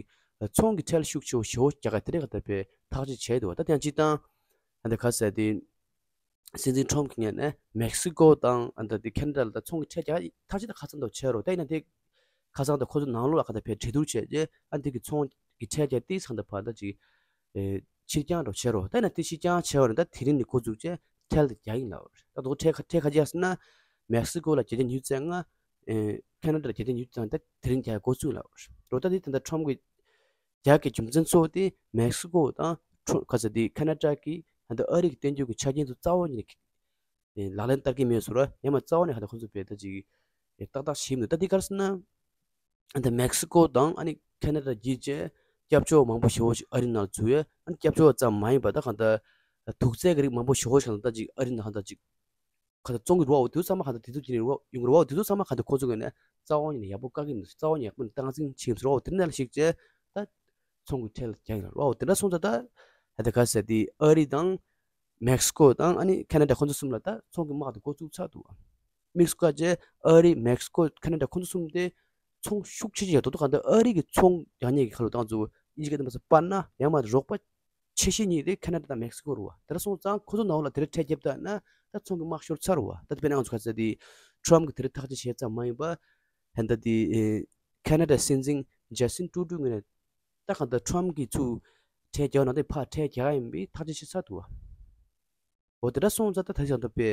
ཚོང་གི་ཁྲལ་ཤུགས་ཆེ་བོ་ཞེ་བོ་རྒྱག་ག་དེ་རེད་ག་ད་པའི་ཐག་གཅོད་བྱས་འདུག་ད་དེ་ཡང་སྤྱིར་བཏང་ད་ག་ས་དེ། སྲིད་འཛིན་ཊམ་གྱི་ངོས་ནས་མེག་སི་ཀོ་དང་ཨ་ད་དེ་ཁེ་ན་ཌ་ལ་ད་ཚོང་གི་ཁྲལ་རྒྱག་ཐག་ཆོད་ད་ཁ་སང་དུ་བྱས་རོ། ད་ཡིན་ན་དེ་ཁ་སང་དུ་ཁོ་ཚོ་ནང་ལོགས་ལ་ག་ད་ཕེ་གྲོས་བསྡུར་བྱས་རྗེས་ཨ་འདི་གི་ཚོང་གི་ཁྲལ་རྒྱག་དེ་སང་ད་བར་ད་ཅིག་ཨེ་ཕྱིར་འགྱངས་རོ་བྱས་རོ། ད་ཡིན་ན་དེ་ཕྱིར་འགྱངས་བྱས་བ་རེད། ད་དེ་རིང་ནས་འགོ་འཛུགས་རྗེས་ཁྲལ་དེ་རྒྱག་ཡིན་ལབ་རེད། ད་དོ་ཁྲལ་ཁ་ཁྲལ་ཁ་རྒྱག་ཟེར་ན་མེག་སི་ཀོ་ལ་བརྒྱ་ཆ་ཉི་ཤུ་རྩ་ལྔ་ཨེ་ཁེ་ན་ཌ་ལ་བརྒྱ་ཆ་ཉི་ཤུ་རྩ་ལྔ་ད་དེ་རིང་རྒྱག་འགོ་བཙུགས་ལབ་རེད། ད་དེ་ད་ལྟ་ཊམ་གི་རྒྱ་གི་རྒྱུ་མཚན་གཙོ་བོ་དེ་མེག་སི་ཀོ་དང་ཁྲོ་ག་ཚོད་དེ་ཁེ་ན་ཌ་གི་ཧ་ད་ཨ་རི་གི་བསྟན་རྒྱུ་གི་ཆ་རྐྱེན་ཚོ་རྩ་བ་ཉིད་ནས་ལག་ལེན་བསྟར་གྱི་མེད་ཟེར་བ་ཡང་མ་རྩ་བ་ནས་ཧ་ད་ཁོང་ཚོ་བེད་ད་ཅིག་ཏག་ཏག་ཤེས་མི་འདུག་ད་འདི་ག་རེ་ཟེར་ན་ཧ་ད་མེག་སི་ཀོ་དང་ཨ་ནི་ཁེ་ན་ཌ་བརྒྱུད་བཅས་སྐྱབས་བཅོལ་བ་མང་པོ་ཞེ་བོ་ཞིག་ཨ་རི་ནང་འཛུལ་ཡོད། ཨ་ནི་སྐྱབས་བཅོལ་བ་ཙམ་མ་ཡིན་པ་ད་གང་ལྟར་དུག་རྫས་ཀྱི་རིགས་མང་པོ་ཞེ་བོ་ཞིག་ད་ཅིག་ཨ་རི་ནང་ཧ་ད་ཅིག་ཁ་ད་བཙོང་གི་རོ་བ་འོ་དེ་ཚོ་ཚང་མ་ཁ་ད་དེ་ཚོ་ཅི་ནས་རོ་ཡོང་གི་རོ་བ་འོ་དེ་ཚོ་ཚང་མ་ཁ་ད་ཁོ་ཚོ་གི་ནས་རྩ་བ་ཉིད་ནས་ཡག་པོ་བཀག་གི་མི་འདུག་རྩ་བ་ཉིད་ཡག་པོ་ནས་སྟངས་འཛིན་བྱེད་ཀྱི་མི་འདུག་རོ་བ་འོ་དེ་ནས་ལ་ཞིག་བྱས་ད་ཚོང་གི་ཁྲལ་རྒྱག་གི་རོ་བ་འོ་དེ་འདྲ་སོང་ཙང་ད་ད་ད་ག་ཟེར་དེ་ཨ་རི་དང་མེག་སི་ཀོ་དང་ཨ་ནི་ཁེ་ན་ཌ་ཁོ་ཚོ་གསུམ་ལ་ད་ཚོང་གི་དམག་དེ་འགོ་བཙུགས་ཚར་འདུག་དམིགས་སུ་བཀར་བྱས་ཨ་རི་མེག་སི་ཀོ་ཁེ་ན་ཌ་ཁོ་ཚོ་གསུམ་དེ་ཚོང་ཤུགས་ཆེ་ཆེ་ཡོད་དོ་དོ་ག་འདི་ཨ་རི་གི་ཚོང་རྒྱག་མཁན་གི་ཁ་ལོ་ཏང་ཚོ་ཨིན་ཇི་སྐད་དུ་མ་ཟད་པ་ན་ཡང་མ་རོགས་པ་ཆེ་ཤོས་གཉིས་དེ་ཁེ་ན་ཌ་དང་མེག་སི་ཀོ་རེད་བ། དེ་འདྲ་སོང་ཙང་ཁོ་ཚོ་ནང་ལ་དེ་འདྲ་ཁྲལ་བརྒྱབ་ད་ན་ད་ཚོང་གི་དམག་ཤོར་ཚར་བ། ད་དེ་དཔེར་ན་ང་ཚོ་ག་ཚོད་དེ་ཊམ་གི་དེ་འདྲ་ཐག་གཅོད་བྱས་ཙམ་མ་ཡིན་པ་ཧན་ད་དེ་ཁེ་ན་ཌ་སྲིད་འཛིན་ཇ་སི་ཊིན་ཊུ་ཌོ་ངོས་ནས་ད་གང་ལྟར་ཊམ་གི་ཚུར་ཁྲལ་རྒྱག་ན་དེ་ཕར་ཁྲལ་རྒྱག་ཡིན་པའི་ཐག་གཅོད་བྱས་ཚར་འདུག་བ། འོ་དེ་འདྲ་སོང་ཙང་ད་ད་ཅང་ད་པའི་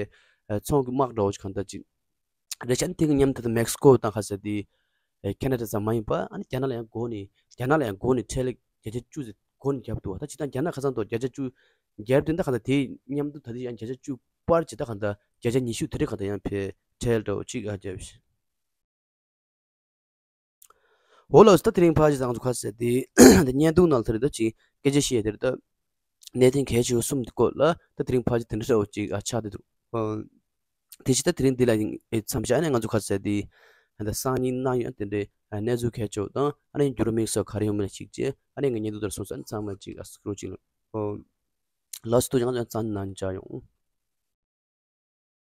ཚོང་གི་དམག་འདྲ་བོ་ཞིག་གང་ལྟར་ཅིག་རེད་ཤག་དེ་གི་མཉམ་དུ་མེག་སི་ཀོ་དང་ག་ཚོད་དེ་ཁེ་ན་ཌ་ཙམ་མ་ཡིན་པ་ཨ་ནི་རྒྱ་ནག་ལ་ཡང་སྒོ་ནས་རྒྱ་ནག་ལ་ཡང་སྒོ་ནས་ཁྲལ་བརྒྱ་ཆ་བཅུ་ཙམ་ སྒོ་ནས་བརྒྱབ་འདུག་ད་ཅི་ད་རྒྱ་ནག་ཁ་སང་ཐོག་བརྒྱ་ཆ་བཅུ་བརྒྱབ་དེ་འདྲ་གང་ལྟར་དེའི་མཉམ་དུ་ད་དེ་ཡང་བརྒྱ་ཆ་བཅུ་པར་ཇི་ལྟར་གང་ལྟར་བརྒྱ་ཆ་ཉི་ཤུ་དེ་རིགས་གང་ལྟར་ཡང་ཕེ་ཁྲལ་འདྲ་བོ་ཅིག་ཨ་བརྒྱབ་ཤིང་། འོ་ལགས་སོ། ད་དེ་རིང་ཕལ་ཆེར་ང་ཚོ་ཁ་ཟེར་དེ་འདི་བརྙན་ཐུང་ནང་ལ་དེ་རིང་ད་ཅིག་སྐད་ཆ་བཤད་དེ་རེད། ད་གནད་དོན་གལ་ཆེ་བ་གསུམ་དེ་སྐོར་ལ་ད་དེ་རིང་ཕལ་ཆེར་དེ་འདྲ་འདྲ་བོ་ཅིག་ཨ་ཆགས་བསྡད་འདུག་ཨ། དེ་བཞིན་ད་དེ་རིང་འདི་ལ་མཚམས་བཞག་ནས་ང་ཚོ་ཁ་ཟེར་དེ་ད་སང་ཉིན་གནངས་ཉིན་དེ་འདྲའི་གནས་ཚུལ་གལ་ཆེ་བ་དང་ཨ་ནི་འགྱུར་བ་དམིགས་བསལ་ག་རེ་ཡོང་མིན་ལ་གཞིགས་བྱས་ཨ་ནི་ངས་བརྙན་ཐུང་དེར་སོང་ཙང་ཚང་མ་ཅིག་ཨ་སྐུ་རོགས་ཅིག་ལ། ཨོ། ལགས་སོ། ཐུགས་རྗེ་ཆེ། ང་ཚོ་ཡང་རྩ་ནས་མཇལ་ཡོང་།